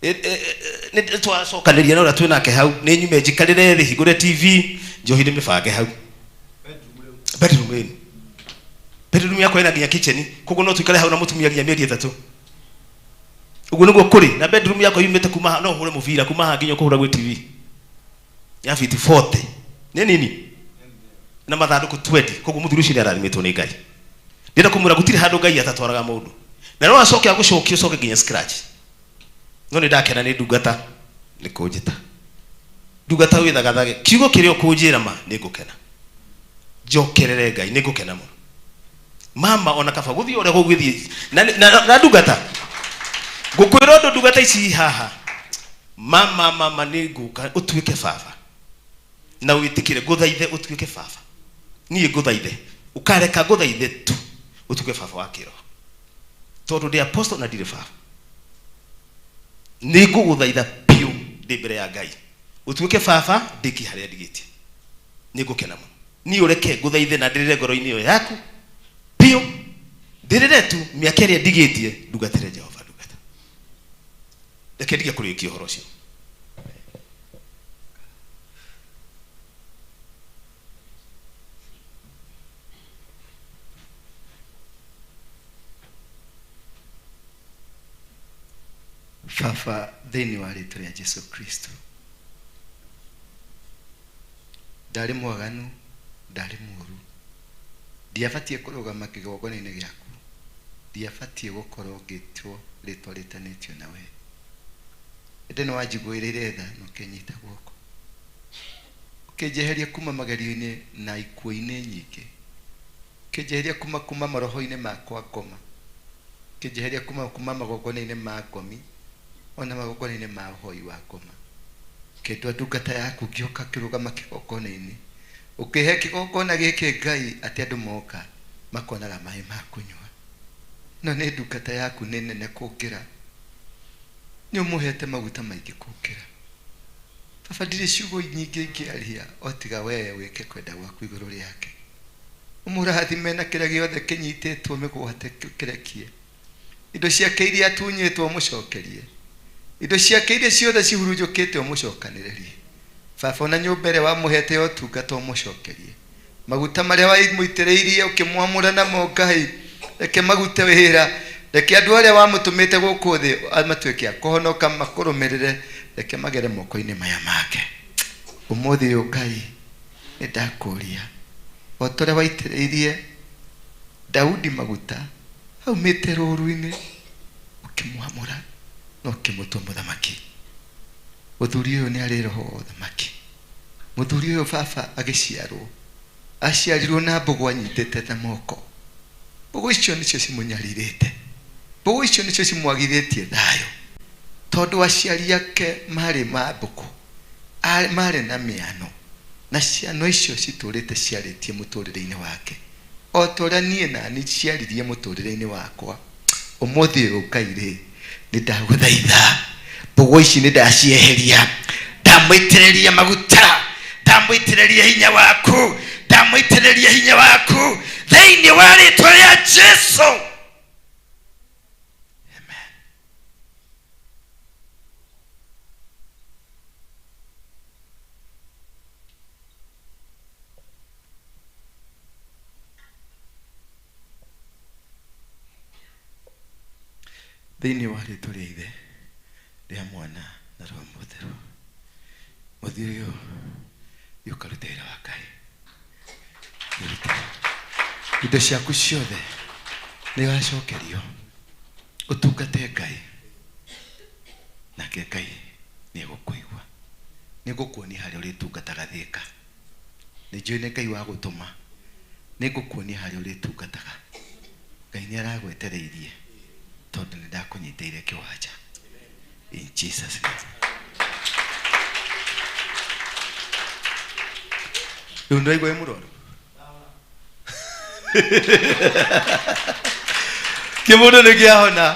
nĩ twacokanĩria na ũrĩa twĩ nake hau, nĩ nyume njikarĩre thĩ, hingũre TV, njohi ndĩmĩbange hau. Bedroom ĩno. Bedroom yakwa ĩna nginya kitchen, koguo no tũikare hau na mũtumia nginya mĩeri 3. Ũguo nĩguo kũrĩ, na bedroom yakwa yumĩte kuma haha, no ũhũre mũbira kuma haha nginya ũkũhũra gwĩ TV. Ya feet 40. Nĩ nini? Na mathandũkũ 20, koguo mũthuri ũcio nĩ arathimĩtwo nĩ Ngai. Ndĩrenda kũmwĩra gũtirĩ handũ Ngai atatwaraga mũndũ. Na no acoke agũcokie ũcoke nginya scratch. No nĩ ndakena nĩ ndungata nĩ kũnjĩta. Ndungata wĩthagathage, kiugo kĩrĩa ũkũnjĩra ma nĩ ngũkena. Njokerere Ngai nĩ ngũkena mũno. Mama ona kaba gũthiĩ ũrĩa gũgĩthiĩ. Na ndungata ngũkwĩra ũndũ ndungata ici haha. Mama, mama nĩ ngũka ũtuĩke baba. Na wĩtĩkĩre ngũthaithe ũtuĩke baba. Niĩ ngũthaithe. Ukareka ngũthaithe tu ũtuĩke baba wa kĩroho. Tondũ ndĩ apostle na ndirĩ baba. Nĩ ngũgũthaitha biũ ndĩ mbere ya Ngai. Ũtuĩke baba ndĩkie harĩa ndigĩtie. Nĩ ngũkena mũno. Niĩ ũreke ngũthaithe na ndĩrĩre ngoro-inĩ ĩyo yaku biũ. Ndĩrĩre tu mĩaka ĩrĩa ndigĩtie ndungatĩre Jehova ndungata. Reke ndige kũrĩkia ũhoro ũcio. Baba, thĩinĩ wa rĩtwa rĩa Jesu Kristo, ndarĩ mwaganu, ndarĩ mũũru, ndiabatiĩ kũrũgama kĩgongona-inĩ gĩaku, ndiabatiĩ gũkorwo ngĩtwo rĩtwa rĩtanĩtio na we, ĩndĩ nĩ wanjiguĩrĩire tha na ũkĩnyita guoko, ũkĩnjeheria kuma magerio-inĩ na ikuũ-inĩ nyingĩ, ũkĩnjeheria kuma maroho-inĩ makwa ngoma, ũkĩnjeheria kuma magongona-inĩ ma ngomi ona magongona-inĩ ma ũhoi wa ngoma, ũkĩndua ndungata yaku ngĩũka kĩrũgama kĩgongona-inĩ, ũkĩhe kĩgongona gĩkĩ Ngai atĩ andũ moka makonaga maĩ ma kũnyua. No nĩ ndungata yaku nĩ nene kũngĩra, nĩ ũmũhete maguta maingĩ kũngĩra. Baba, ndirĩ ciugo nyingĩ ingĩaria o tiga we wĩke kwenda gwaku igũrũ rĩake. Ũmũrathime na kĩrĩa gĩothe kĩnyitĩtwo mĩgwate kĩrekie, indo ciake iria atunyĩtwo ũmũcokerie, indo ciake iria ciothe cihurunjũkĩte ũmũcokanĩrĩrie. Baba, ona nyũmba ĩrĩa wamũhete ya ũtungata ũmũcokerie, maguta marĩa wamũitĩrĩirie ũkĩmwamũra namo Ngai, reke magute wĩra, reke andũ arĩa wamũtũmĩte gũkũ thĩ matuĩke a kũhonoka makũrũmĩrĩre, reke magere moko-inĩ maya make. Ũmũthĩ ũyũ Ngai nĩ ndakũũria, o ta ũrĩa waitĩrĩirie Daudi maguta aumĩte rũũru-inĩ, ũkĩmwamũra na ũkĩmũtua mũthamaki. Mũthuri ũyũ nĩ arĩ roho wa ũthamaki. Mũthuri ũyũ baba agĩciarwo, aciarirwo na mbũgũ anyitĩte na moko. Mbũgũ icio nĩcio cimũnyarirĩte, mbũgũ icio nĩcio cimwagithĩtie thayũ, tondũ aciari ake marĩ ma mbũkũ, marĩ na mĩano, na ciano icio citũrĩte ciarĩtie mũtũrĩre-inĩ wake, o ta ũrĩa niĩ nani ciaririe mũtũrĩre-inĩ wakwa. Ũmũthĩ ũyũ Ngai rĩ, nĩ ndagũthaitha, mbũgũ ici nĩ ndacieheria, ndamũitĩrĩria maguta, ndamũitĩrĩria hinya waku, ndamũitĩrĩria hinya waku thĩinĩ wa rĩtwa rĩa Jesu. Amen. Thĩinĩ wa rĩtwa rĩa Ithe, rĩa Mwana na Roho Mũtheru, mũthuri ũyũ thiĩ ũkarute wĩra wa Ngai. Indo ciaku ciothe nĩ ũracokerio, ũtungate Ngai, nake Ngai nĩ egũkũigua. Nĩ ngũkuonia harĩa ũrĩtungataga Thĩka. Nĩ njũĩ nĩ Ngai wa gũtũma, nĩ ngũkuonia harĩa ũrĩtungataga. Ngai nĩ aragwetereirie tondũ nĩ ndakũnyitĩire kĩwanja. In Jesus name. Rĩu nĩũraigua wĩ mũrwaru? Kĩmũndũ nĩ kĩahona.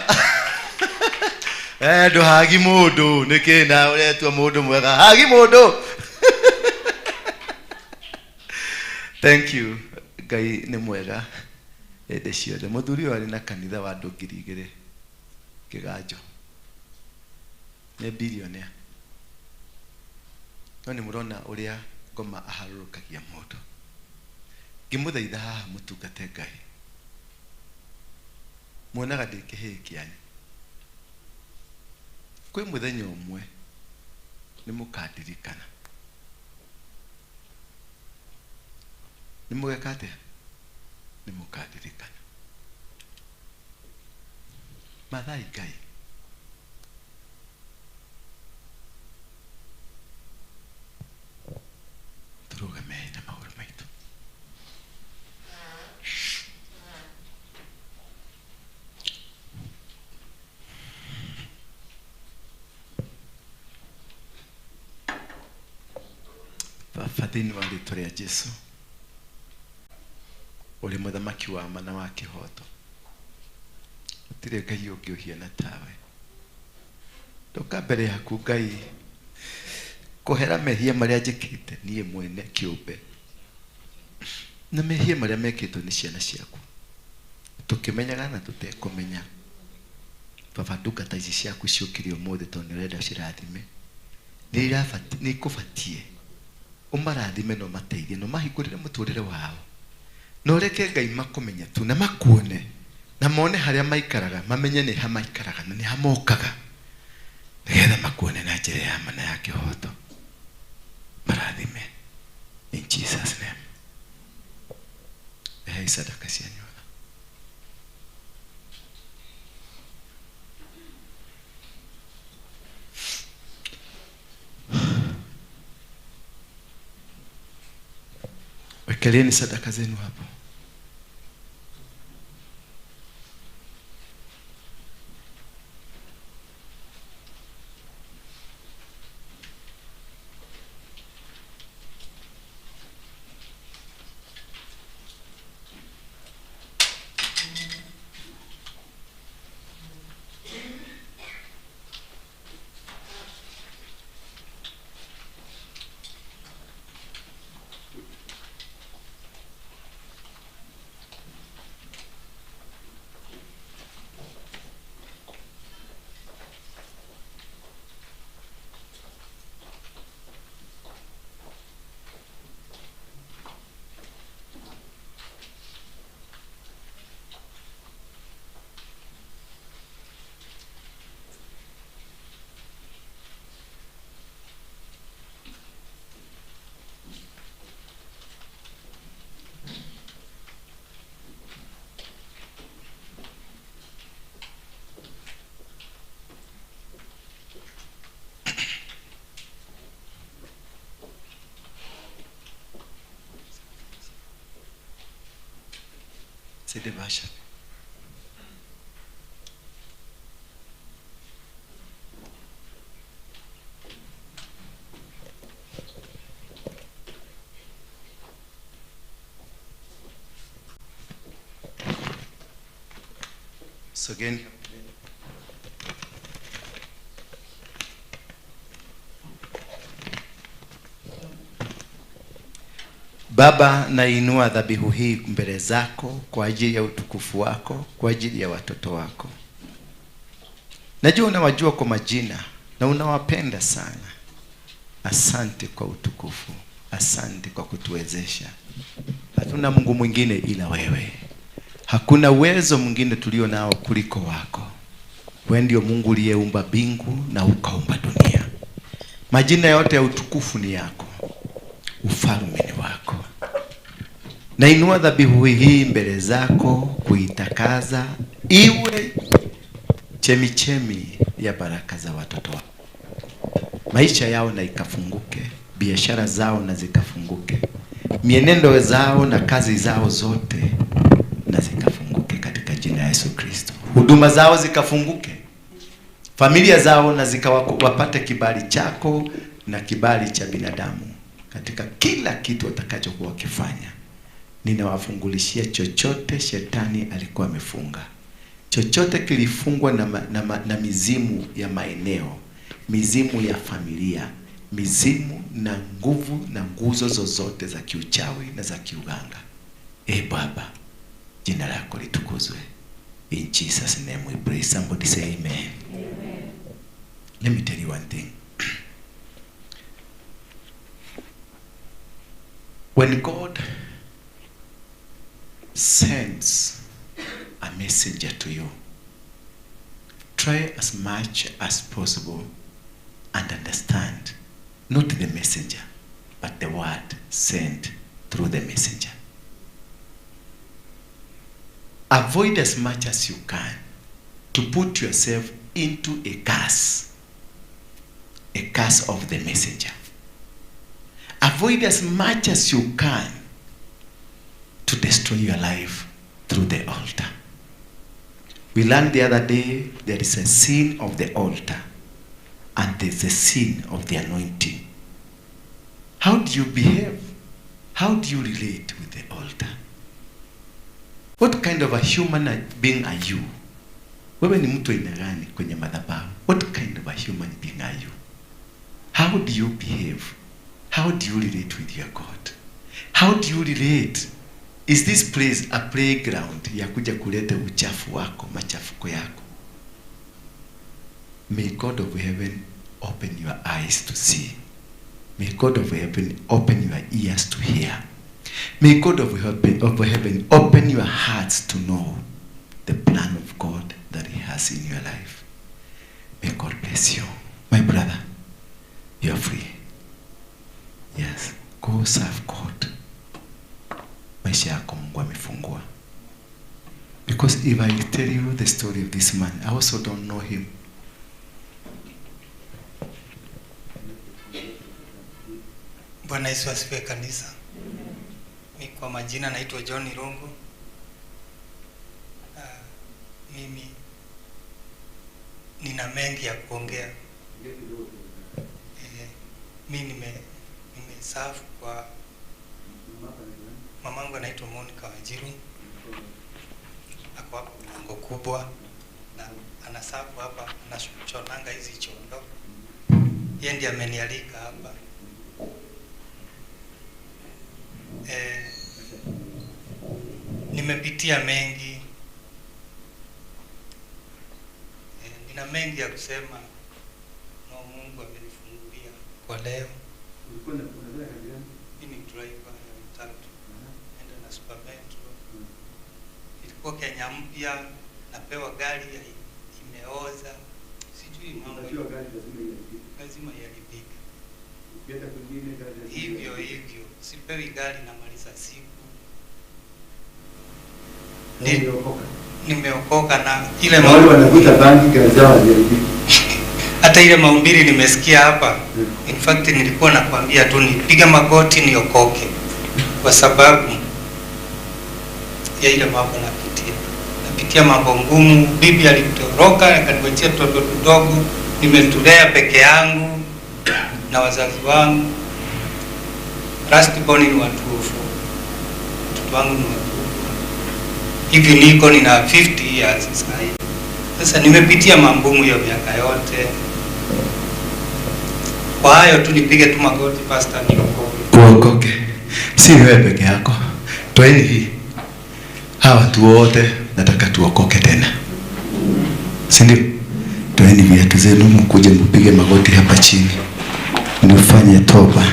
Ndũhagi mũndũ, nĩkĩ na ũretua mũndũ mwega? Hagi mũndũ. Thank you. Ngai nĩ mwega hĩndĩ ciothe. Mũthuri ũyũ arĩ na kanitha wa andũ 2000 kĩganjo. Nĩ billionaire. No nĩ mũrona ũrĩa ngoma aharũrũkagia mũndũ. Ngĩmũthaitha haha mũtungate Ngai. Muonaga ndĩ kĩhĩĩ kĩanyu. Kwĩ mũthenya ũmwe nĩ mũkandirikana. Nĩ mũgeka atĩa? Nĩ mũkandirikana. Mathai Ngai. Tũrũgamei na magũrũ maitũ. Baba, thĩinĩ wa rĩtwa rĩa Jesu, Uri muthamaki wa ma na wa kihoto. Gũtirĩ Ngai ũngĩ ũhiana tawe. Ndoka mbere yaku Ngai kũhera mehia marĩa njĩkĩte niĩ mwene kĩũmbe na mehia marĩa mekĩtwo nĩ ciana ciaku tũkĩmenyaga na tũtekũmenya. Baba, ndungata ici ciaku ciũkire ũmũthĩ tondũ nĩ ũrenda ũcirathime. Nĩ ikũbatiĩ ũmarathime na ũmateithie na ũmahingũrĩre mũtũrĩre wao, na ũreke Ngai makũmenye tu na makuone na mone harĩa maikaraga, mamenye nĩ ha maikaraga na nĩ ha mokaga, nĩgetha makuone na njĩra ya ma na ya kĩhoto. Marathime in Jesus name. Rehei sadaka cianyu. Wekeleeni sadaka zenu hapo. Basha. So again, Baba, nainua dhabihu hii mbele zako kwa ajili ya utukufu wako, kwa ajili ya watoto wako. Najua unawajua kwa majina na unawapenda sana. Asante kwa utukufu, asante kwa kutuwezesha. Hatuna Mungu mwingine ila wewe. Hakuna uwezo mwingine tulio nao kuliko wako. Wewe ndio Mungu uliyeumba mbingu na ukaumba dunia. Majina yote ya utukufu ni yako. Ufalme ni wako. Nainua dhabihu hii mbele zako kuitakaza iwe chemichemi ya baraka za watoto wako. Maisha yao na ikafunguke, biashara zao na zikafunguke, mienendo zao na kazi zao zote na zikafunguke katika jina la Yesu Kristo. Huduma zao zikafunguke, familia zao na zikawapate kibali chako na kibali cha binadamu katika kila kitu watakachokuwa wakifanya. Ninawafungulishia chochote shetani alikuwa amefunga. Chochote kilifungwa na mizimu ya maeneo, mizimu ya familia, mizimu na nguvu na nguzo zozote za kiuchawi na za kiuganga. Baba, jina lako litukuzwe. In Jesus name we pray. Somebody say amen. Amen. Let me tell you one thing. When God sends a messenger to you, try as much as possible and understand not the messenger, but the word sent through the messenger. Avoid as much as you can to put yourself into a curse of the messenger. Avoid as much as you can to destroy your life through the altar. We learned the other day there is a sin of the altar and there's a sin of the anointing. How do you behave? How do you relate with the altar? What kind of a human being are you? Wewe ni mtu aina gani kwenye madhabahu? What kind of a human being are you? How do you behave? How do you relate with your God? How do you relate? Is this place a playground ya kuja kuleta uchafu wako, machafuko yako? May God of heaven open your eyes to see. May God of heaven open your ears to hear. May God of heaven open your hearts to know the plan of God that he has in your life. May God bless you. My brother, you are free. Yes, go serve God. Maisha yako Mungu amefungua. Because if I tell you the story of this man, I also don't know him. Bwana Yesu asifiwe kanisa. Mimi kwa majina naitwa John Irungu. Mimi nina mengi ya kuongea. Mimi nimesafu kwa mamangu anaitwa Monica Wajiru. Ako hapo mlango kubwa na anasafu hapa, anashonanga hizi chondo. Yeye ndiye amenialika hapa. Nimepitia mengi. Nina mengi ya kusema. No, Mungu amenifungulia kwa leo. Mimi ni driver ya matatu. Naenda na Super Metro. Ilikuwa Kenya mpya, napewa gari imeoza. Sijui mambo. Lazima iharibike. Hivyo hivyo. Sipewi gari namaliza siku. Nimeokoka na ile wale wanavuta bangi gari zao haziharibiki. Hata ile mahubiri nimesikia hapa. In fact nilikuwa nakwambia tu nipiga magoti niokoke kwa sababu ya ile mambo napitia. Napitia mambo ngumu. Bibi alitoroka akaniachia mtoto mdogo, nimetulea peke yangu na wazazi wangu. Last born ni watu 4. Mtoto wangu ni watu. Hivi niko nina 50 years sasa. Sasa nimepitia mambo hiyo miaka yote. Kwa hayo tu nipige tu magoti pastor niokoke. Kuokoke. Si wewe peke yako. Toeni hii. Hawa watu wote nataka tuokoke tena. Si ndio? Toeni viatu zenu mkuje mpige magoti hapa chini. Nifanye toba.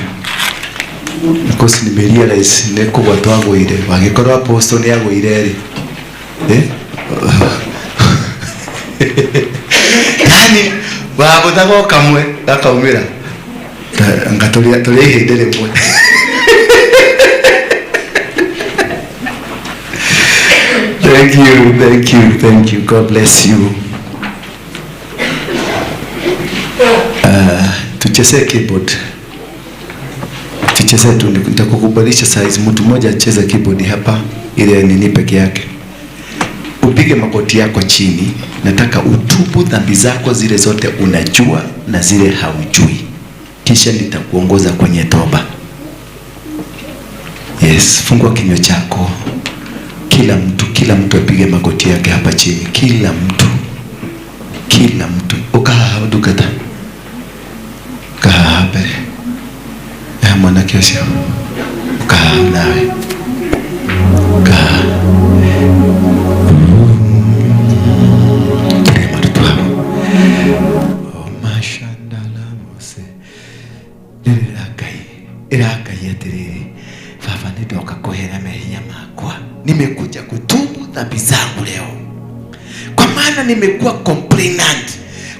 Because nimerealize neko watu agwire. Wagikorwo apostle ni agwire ri. Yani waguthaga o kamwe gakaumira. Ngaturia turia ihĩndĩ rĩmwe. Thank you, thank you, thank you. God bless you. Tucheze keyboard. Tucheze tu, nitakukubalisha size mtu mmoja acheze keyboard hapa ile nini peke yake. Upige magoti yako chini. Nataka utubu dhambi zako zile zote unajua na zile haujui. Kisha nitakuongoza kwenye toba. Yes, fungua kinywa chako. Kila mtu apige magoti yake hapa chini. Kila mtu. Kila mtu. Ukaha dukata. Kaha mbere. Ya mwanake ucio. Ukaha nawe. Kaha. Nimekuja kutubu dhambi zangu leo. Kwa maana nimekuwa complainant.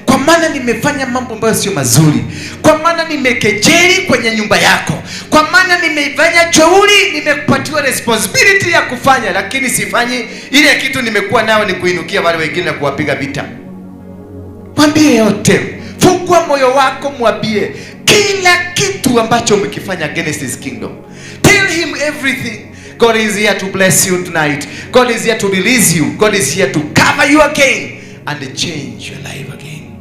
Kwa maana nimefanya mambo ambayo sio mazuri. Kwa maana nimekejeli kwenye nyumba yako. Kwa maana nimeifanya jeuri, nimepatiwa responsibility ya kufanya lakini sifanyi ile kitu nimekuwa nayo ni kuinukia wale wengine na kuwapiga vita. Mwambie yote. Fungua moyo wako, mwambie kila kitu ambacho umekifanya against his kingdom. Tell him everything. God is here to bless you tonight. God is here to release you. God is here to cover you again and change your life again.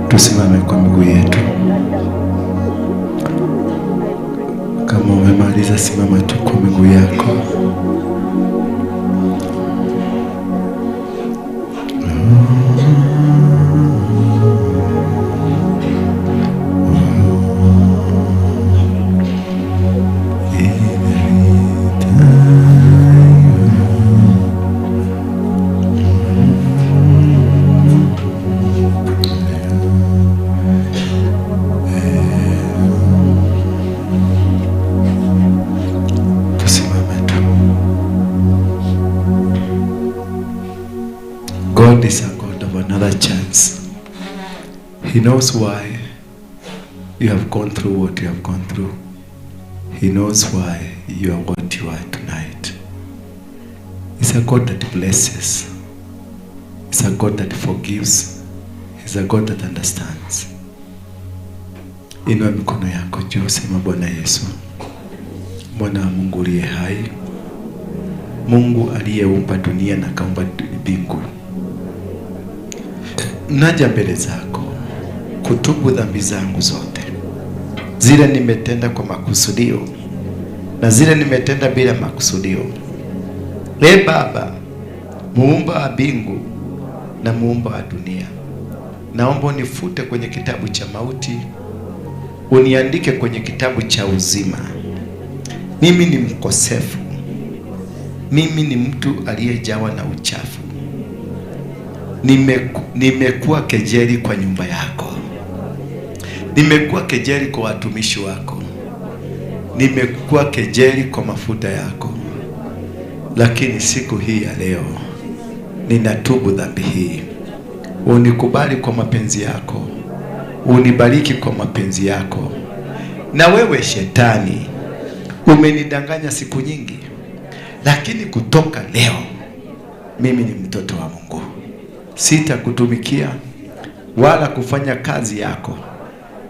Tusimame kwa miguu yetu. Kama umemaliza, simama tu kwa miguu yako. God is a God of another chance. He knows why you have gone through what you have gone through. He knows why you are what you are tonight. He's a God that blesses. He's a God that forgives. He's a God that understands. Inua mikono yako juu, sema Bwana Yesu, Mwana wa Mungu uliye hai, Mungu aliyeumba dunia na kaumba mbingu, naja mbele zako kutubu dhambi zangu zote, zile nimetenda kwa makusudio na zile nimetenda bila makusudio. E Baba, muumba wa mbingu na muumba wa dunia, naomba unifute kwenye kitabu cha mauti, uniandike kwenye kitabu cha uzima. Mimi ni mkosefu, mimi ni mtu aliyejawa na uchafu. Nimekuwa kejeli kwa nyumba yako, nimekuwa kejeli kwa watumishi wako, nimekuwa kejeli kwa mafuta yako. Lakini siku hii ya leo ninatubu dhambi hii. Unikubali kwa mapenzi yako, unibariki kwa mapenzi yako. Na wewe shetani, umenidanganya siku nyingi, lakini kutoka leo mimi ni mtoto wa Mungu. Sitakutumikia wala kufanya kazi yako.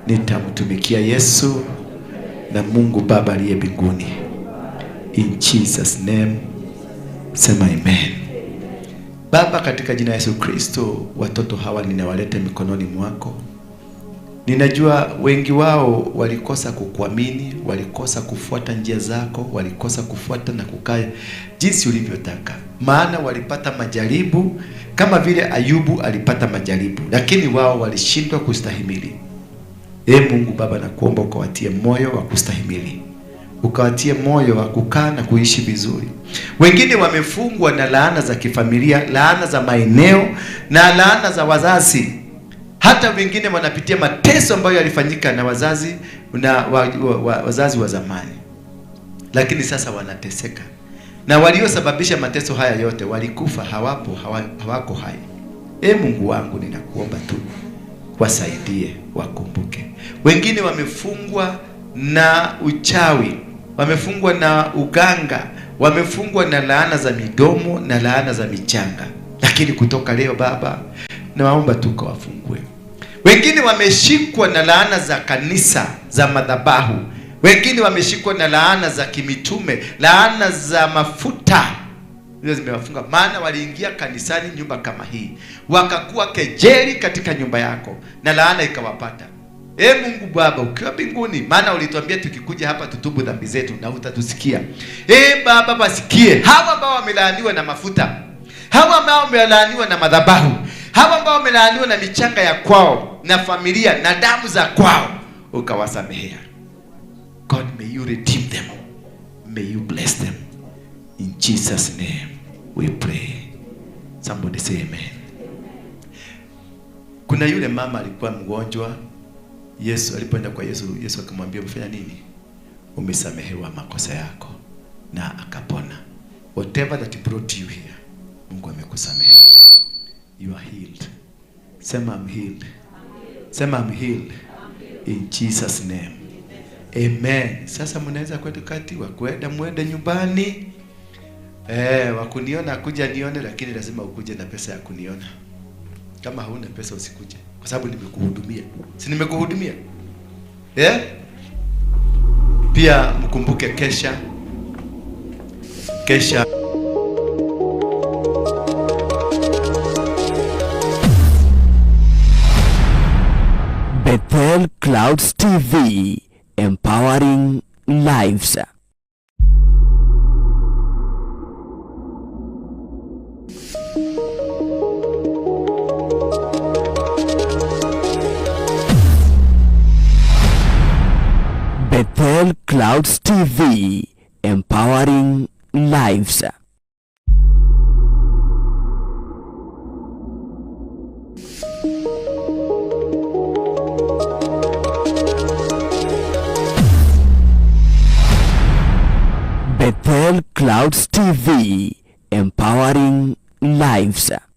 Nitamtumikia Yesu na Mungu Baba aliye mbinguni. In Jesus name, sema amen. Baba, katika jina Yesu Kristo, watoto hawa ninawaleta mikononi mwako. Ninajua wengi wao walikosa kukuamini, walikosa kufuata njia zako, walikosa kufuata na kukaa jinsi ulivyotaka. Maana walipata majaribu kama vile Ayubu alipata majaribu, lakini wao walishindwa kustahimili. Ee Mungu Baba, nakuomba ukawatie moyo wa kustahimili, ukawatie moyo wa kukaa na kuishi vizuri. Wengine wamefungwa na laana za kifamilia, laana za maeneo na laana za wazazi. Hata wengine wanapitia mateso ambayo yalifanyika na wazazi na wazazi wa zamani, lakini sasa wanateseka. Na waliosababisha mateso haya yote walikufa, hawapo, hawako hai. E Mungu wangu, ninakuomba tu wasaidie, wakumbuke. Wengine wamefungwa na uchawi, wamefungwa na uganga, wamefungwa na laana za midomo na laana za michanga. Lakini kutoka leo Baba, naomba tu kawafungue. Wengine wameshikwa na laana za kanisa, za madhabahu. Wengine wameshikwa na laana za kimitume, laana za mafuta. Hizo zimewafunga, maana waliingia kanisani nyumba kama hii, wakakuwa kejeli katika nyumba yako na laana ikawapata. E Mungu Baba, ukiwa mbinguni, maana ulituambia tukikuja hapa tutubu dhambi zetu na utatusikia. E Baba, wasikie hawa ambao wamelaaniwa na mafuta, hawa ambao wamelaaniwa na madhabahu, hawa ambao wamelaaniwa na michanga ya kwao na familia na damu za kwao, ukawasamehea. God, may you redeem them. May you bless them. In Jesus' name we pray. Somebody say amen. Kuna yule mama alikuwa mgonjwa. Yesu alipoenda kwa Yesu, Yesu akamwambia umefanya nini? Umesamehewa makosa yako, na akapona. Whatever that brought you here, Mungu amekusamehea. You are healed. Sema, "I'm healed." Sema, "I'm healed." In Jesus' name. Amen. Sasa mnaweza kwenda kati wa kwenda mwende nyumbani. Wakuniona kuja nione, lakini lazima ukuje na pesa ya kuniona. Kama hauna pesa usikuje, kwa sababu nimekuhudumia. Si nimekuhudumia? Eh? Pia mkumbuke kesha. Kesha. Bethel Clouds TV, empowering lives. Bethel Clouds TV, empowering lives. Bethel Clouds TV, empowering lives.